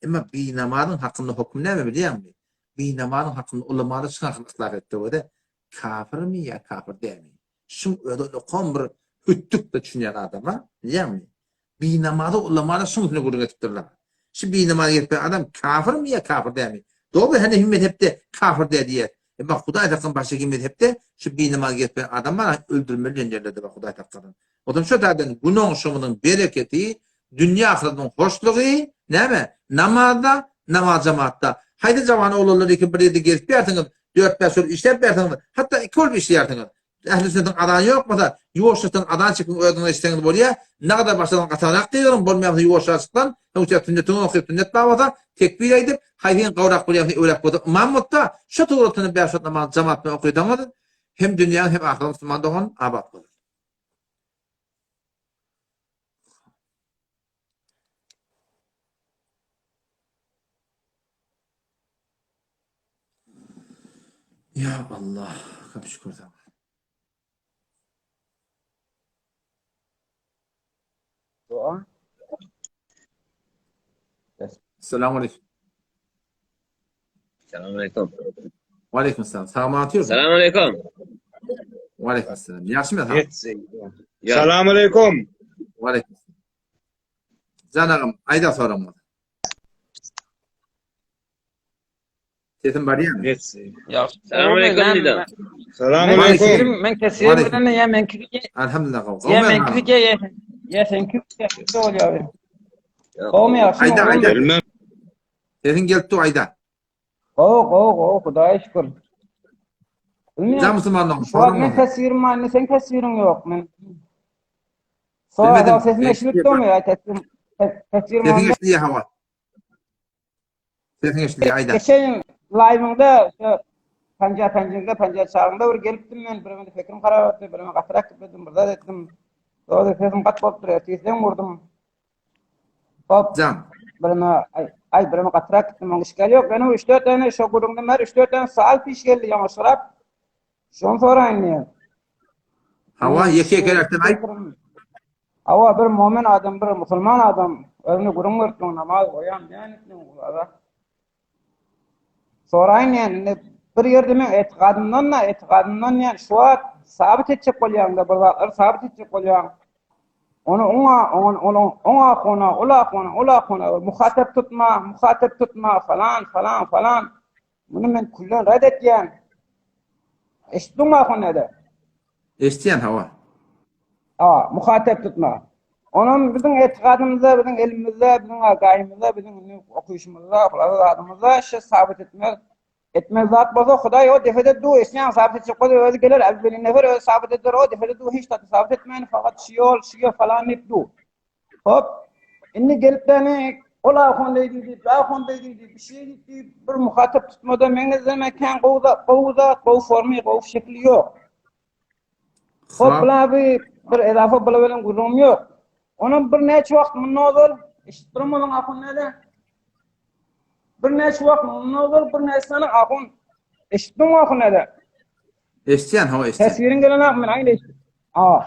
Emma binamazyň hakynda höküm näme bilýäňmi? Binamazyň hakynda ulamalar şuň hakynda yhtilaf etdi özi, kafirmi ýa kafir dälmi? Şuň özi okan bir hütdük-de düşünýän adama, bilýäňmi? Binamazy ulamalar şuň üstünde gürrüň edipdirler. Şu binamaz gelip adam kafirmi ýa kafir dälmi? Dogry Hanefi mezhepde kafir däl diýýär. Emma Hudaý saklasyn başga kim mezhepde şu binamaz gelip adam bar öldürmeli diýen ýerlerde bar Hudaý saklasyn. Onsoň şu taýdan günoňşumyzyň bereketi, dünýä ahyretiniň hoşlugy näme? Namazda, namaz jemaatda. Haýsy jawan oglanlar iki bir ýerde gezip ýärsiňiz, dört-bäş bolup işläp ýärsiňiz, hatda iki bolup işleýärsiňiz. Ähli sünnetiň azany ýok bolsa, ýuwaşjakdan azan çekiň özüňiz eşitseňiz bolýar. Nagada başlasaň gatalrak gygyryň, bolmaýan bolsa ýuwaşraçykdan, soň üçä sünnetiňi okyp sünnet bar bolsa, tekbir aýdyp, haýsyň gowrak bolýan bolsa öwräk bolsa ymam bolsa, şo tugratyny bäş wagt namazy jemaat bilen okysaňyz, hem dünýäň hem ahyratyň musulman dogan abat bolar. Ya Allah, köp şükür sana. Dua. Selamun aleyküm. Selamun aleyküm. Ve aleyküm selam. Sag atıyor. Selamun aleyküm. Ve aleyküm selam. Ýagşymy sag? Selamun aleyküm. Ve aleyküm selam. Jan agam, aýda soraň. Sesim barýarmy? Selamun aleyküm diýdim. Selamun aleyküm. Men kesirim bilen ýa meňki Elhamdülillah gowy. ýa meňki ýa ýa seňki bolýar. Gowmy ýagşymy? Aýda aýda. Bilmem. Sesiň gelip dur aýda. Gowy gowy gowy Hudaýa şükür. Jan musulmanlaryň Şu wagt men tesirim bar, sen tesiriň ýok men. Bilmedim. Sesim eşidip durmy ýa tesirim tesirim Sesiň eşidilýär hawa. Sesiň eşidilýär aýda. Geçen live-yňda şu panja penjinde panja çagynda bir gelipdim men bir meni fikrim harap etdi, bir meni gatyrak gitdim, bir zat etdim. Doğru sesim gat bolup durýar, tizden vurdum. Hop. Jan. Birine ay, ay birine gatyrak gitdim, oň işgal ýok. Meniň 3-4 tane şo gürrüňden bäri 3-4 tane sal piş geldi ýaňaşyrap. Şony soraýyn diýen. Hawa, ýeke ýekeräkden aýt. Hawa, bir momen adam, bir musulman adam özüne gürrüň beripdiň, namaz goýan diýen etdiň, Soraýyn diýen, indi bir ýerde men etigadymdan da, etigadymdan diýen şu wagt sabyt etjek bolýaň-da, bir zatlary sabyt etjek bolýaň. Ony oňa, oňa, oňa, oňa ahuna, ol ahuna, ol ahuna, muhatap tutma, muhatap tutma, falan, falan, falan. Muny men küllen red etýän. Eşitdiňmi ahun näde? Eşitýän hawa. A, muhatap tutma. Onam biziň etigadymyzda, biziň elimizde, biziň agaýymyzda, biziň indi okyşymyzda, hulasa zadymyzda şu sabyt etmez. Etmez zat bolsa Hudaý o defede du, eşitýäň sabyt etjek bolsa özi geler, äwwelin nefer özi sabyt eder, o defede du hiç zat sabyt etmän, fakat şu ýol, şu ýol falan diýip du. Hop. Indi gelip däne ol ahun beý diýdi, bu ahun beý diýdi, bir şey diýdi, bir muhatap tutmada meň izleme kän gowy zat, gowy zat, gowy formy, gowy şekli ýok. Hop, bula bir bir edafa bula bilen gürrüňim ýok. Onam bir näçe wagt mundan ozal eşitip durmadyň ahun näde? Bir näçe wagt mundan ozal bir näçe sany ahun eşitdiňmi ahun näde? Eşitýän, hawa eşitýän. Teswiriň gelen ah men aýna eşitdim. A.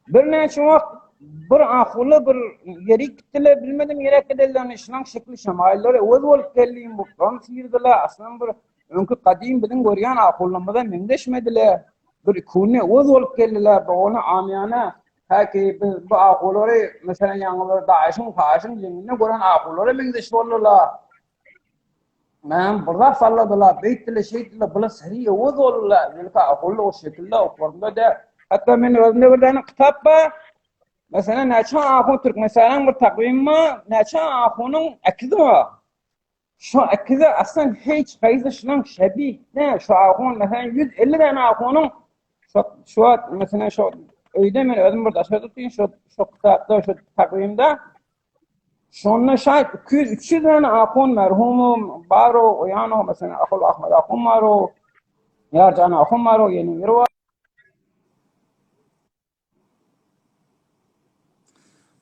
Bir näçe wagt bir ahuly bir ýerik gitdiler, bilmedim ýerek gidenlerini, şunaň şekli şemaýyllary öwez bolup geldi, butlaryny syrdylar, aslynda bir öňki gadym biziň görýän ahullarymyza meňzeşmediler. Bir iki günde öwez bolup geldiler, bu ony amyýana, häki biz bu ahulary, meselem, ýaňy bir Daeşiň, Faeşiň jeňinde gören ahulara meňzeş boldular. Mäm bir zat salladylar, beýtdiler, şeýtdiler, bular seri öwez boldular. Ýöne ahully o şekilde, o formda däl. Hatda men özümde bir däne kitap bar. Meselem, näçe ahun Türkmenistanyň bir takwymy bar, näçe ahunyň äkizi bar. Şu äkizi aslan hiç haýsy şunuň şebih däl. Şu ahun meselem 150 däne ahunyň şu şu wagt meselem şu öýde men özüm bir daşarda tutayım şu şu kitapda şu takwimde Şonda şaýt 200-300 däne ahun merhumum baro, oýano, meselem Ahul Ahmet ahun baro, Ýarjan ahun baro, ýene biri bar.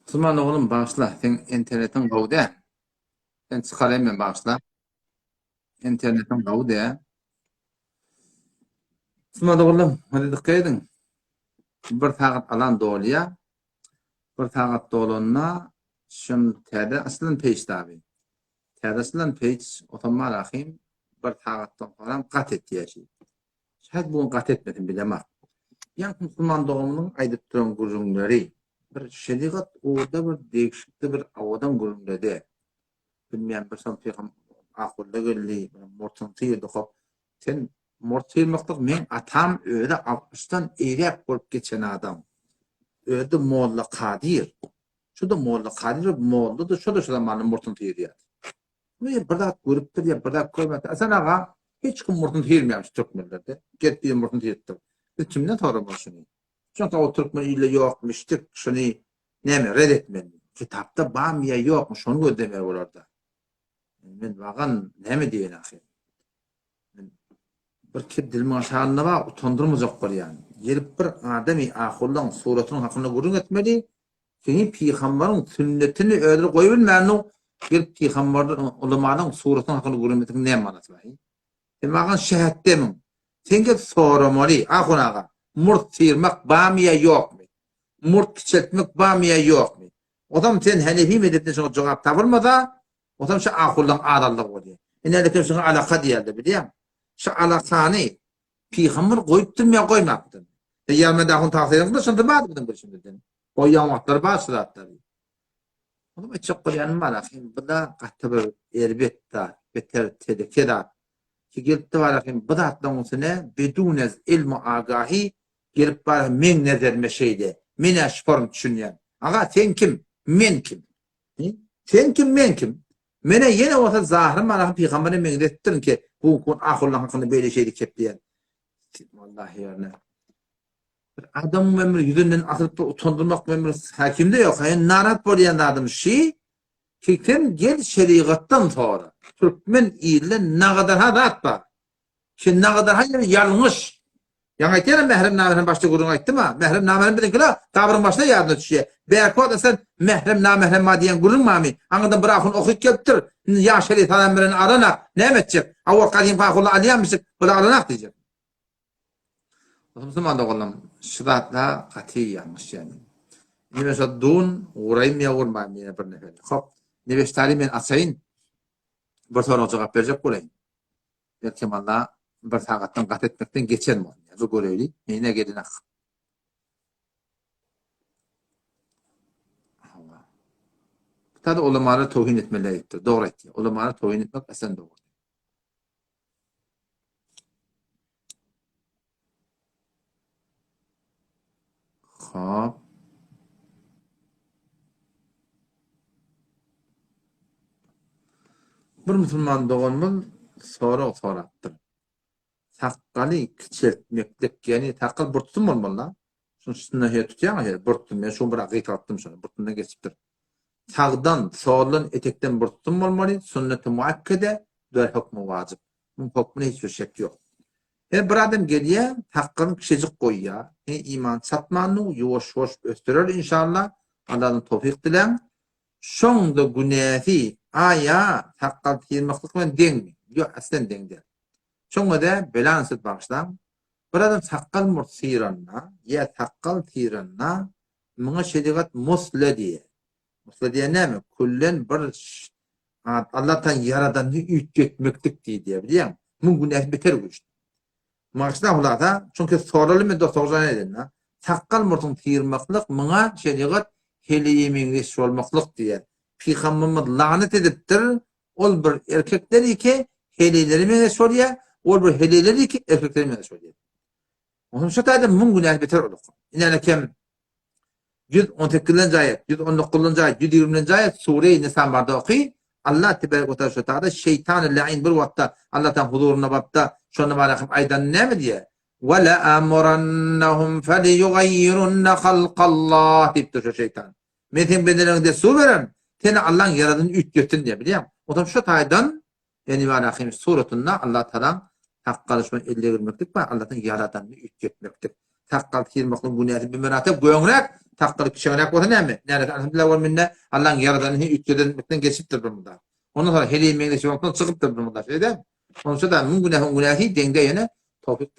Musulman oglum bagyşla, seň internetiň gowy däl. Sen çykaraýyn men bagyşla. Internetiň gowy däl. Suma dogrulam, hadi dykgat ediň. Bir sagat alan dolýar. Bir sagat dolanda şem täze açylan peýç tabi. Täze açylan peýç otam rahim bir sagatdan soňram gat etýär şi. Şaýat bu gün gat etmesin bilemok. Ýaňky musulman doganymyzyň aýdyp duran gürrüňleri bir şerigat ugurda bir degişikli bir owadan gürrüňledi. Bilmeýän bir şol pygam ahunda geldi, bir murtuny sygyrdy hop. Sen murt sygyrmaklyk meň atam özi altmyşdan eýräk bolup geçen adam. Özi molla Kadyr. Şu-da molla Kadyr, molla-da şo-da şu zamanda murtuny sygyrýar. Ýa bir zat görüpdir, ýa bir zat görmändir. Hasan aga, hiç kim murtuny sygyrmaýarmyş türkmenlerde. Gelip biri murtuny syrypdyr. Biz kimden soramaly şuny? Çünki o türkmen ilde ýokmuşdyk, şuny näme red etmeli? Kitapda barmy ýa ýokmy, şony gözlemeli bolarda. Men wagan näme diýeýin ahyr? Men bir kep dilimiň aşagynda bar, utandyrmajak bolýan. Gelip bir adamy ahullaň suratynyň hakynda gürrüň etmeli, Seni pygambaryň sünnetini özleri goýubilmänok, gelip pygambardan ulamanyň suratynyň hakyny gürrüň näme manysy bar? Sen maňa şähetdemiň? Sen gelip soramaly, ahun aga, murt syrmak barmy ýa ýokmy? Murt kiçeltmek barmy ýa ýokmy? Ozam sen Hanefi mezhebinde şoňa jogap tapylmasa, ozam şu ahullaň adallygy bolýar. Ine indi şoňa alaka diýerler, bilýäňmi? Şu alakany Pygamber goýupdyrmy ýa goýmapdyrmy? E ýalma dahun tagsyryňda şonda bardy biziň bilşimizden. Goýýan wagtlary bar şu zatlary. Onuň aýtjak bolýanym bar ahym, bu da gaty bir erbet zat, beter teleke zat. Ki gelipdi bar ahym, bu zatlaryň üstüne bedunez ilmi agahi gelip bar meň nezerime şeýle. Men-ä şu form düşünýän. Aga sen kim? Men kim? Sen kim, men kim? Menä ýene bolsa zahyry manasyny pygambere meňzetdirin ki, bu gün ahullaň hakynda beýle şeýle kepleýän. Wallahi ýerine. Bir adamyň bilen bir ýüzünden asylyp bir utandyrmak bilen bir häkimde ýok. Ýa narat bolýan zadym şi, ki sen gel şerigatdan sora. Türkmen ilde nagadarha zat bar. Ki nagadarha ýeri ýalňyş. Ýaňy aýtýanam mährem namährem başda gürrüň aýtdym-a. Mährem namährem biziňkiler gabryň başyna ýadyna düşýär. Bärki wagt sen mährem namährem bar diýen gürrüň barmy? Aňyrdan bir ahun okyp gelipdir. Indi ýaş heleý salam bereni alanak. Näme etjek? Hawa gadymky ahunlar alýarmyşyk, bular alanak diýjek. Musulman doganlarym, şu zatlar gaty ýalňyş ýani. Indi men şo dun guraýyn ýa gurmaýyn ýene bir nefer. Hop, nebeştary men açaýyn. Bir sorag jogap berjek bolaýyn. Belkem Allah bir sagatdan gat etmekden geçen bolsun. Bir göreli. Ine gelin ak. Bu taýda ulamalara towhin etmeli diýipdir. Dogry aýtýar. Ulamalara towhin etmek esen dogry. Hop. Bir musulman doganymyz sorag sorapdyr. Sakgaly kiçeltmeklik, ýagny sakgal bir tutum bolmaly-da. Şunuň üstünde her tutýaň her bir tutum. Men şuny biraz gysgaltdym şony. Bir tutumdan geçipdir. Sagdan, soldan, etekden bir tutum bolmaly. Sünneti muakkede, döl hökmi wajyp. Muň hökmüne hiç bir şek ýok. Her bir adam gelýär, sakgalyny kiçijik goýýar. He iman çatmandy, ýuwaş-ýuwaş ösdürer inşallah. Allahdan towfyk diläň. Şoň-da günäsi aýa sakgal syrmaklyk bilen deňmi? Ýok, aslen deň däl. Şoňa-da belany siz bagyşlaň. Bir adam sakgal murt syranda, ýa sakgal syranda muňa şerigat musle diýýär. Musle diýen näme? Küllen bir Allah taala ýaradanyny üýtgetmeklik diýýär, bilýäňmi? Muň günäsi beter güýçli. Maksat hulasa, çünki soraly men dost oglan edende, sakgal murtuň syrmaklyk muňa şerigat heleýe meňzeş bolmaklyk diýýär. Pygamberimiz lagnet edipdir, ol bir erkekler iki heleýlere meňzeş bolýar, ol bir heleýler iki erkeklere meňzeş bolýar. Onuň şu taýda muň günäsi beter uly. Ine kem 118-nji aýat, 119-njy aýat, 120-nji aýat Sure-i Nisa barda oky. Allah tebarek we taala şu taýda şeýtany la'in bir wagtda Allah taala huzuryna barypda şonda barahym aýdany näme diýýär? Ve la amurannahum feliyughayyirunna halkallah diýipdir şu şeýtan. Men seň bendeleriňe dessur bererin, seni Allaň ýaradanyny üýtgetsin diýýär, bilýäňmi? Onsoň şu taýdan Ýagny Ibrahim suratynda Allah Tagalaň sakgaly şony elle girmeklik bar, Allahyň ýaradanyny üýtgetmeklik. Sakgal syrmaklygyň günäsi bir mertebe göňräk, sakgaly kiçeňräk bolsa näme? Näme alhamdulillah bol mende Allahyň ýaradanyny üýtgedenlikden geçipdir bir mudar. Ondan soň heleý meňzeş bolmakdan çykypdyr bir mudar. Şeýle dälmi? Onça da müň günähiň günäsi deňde ýene towfik.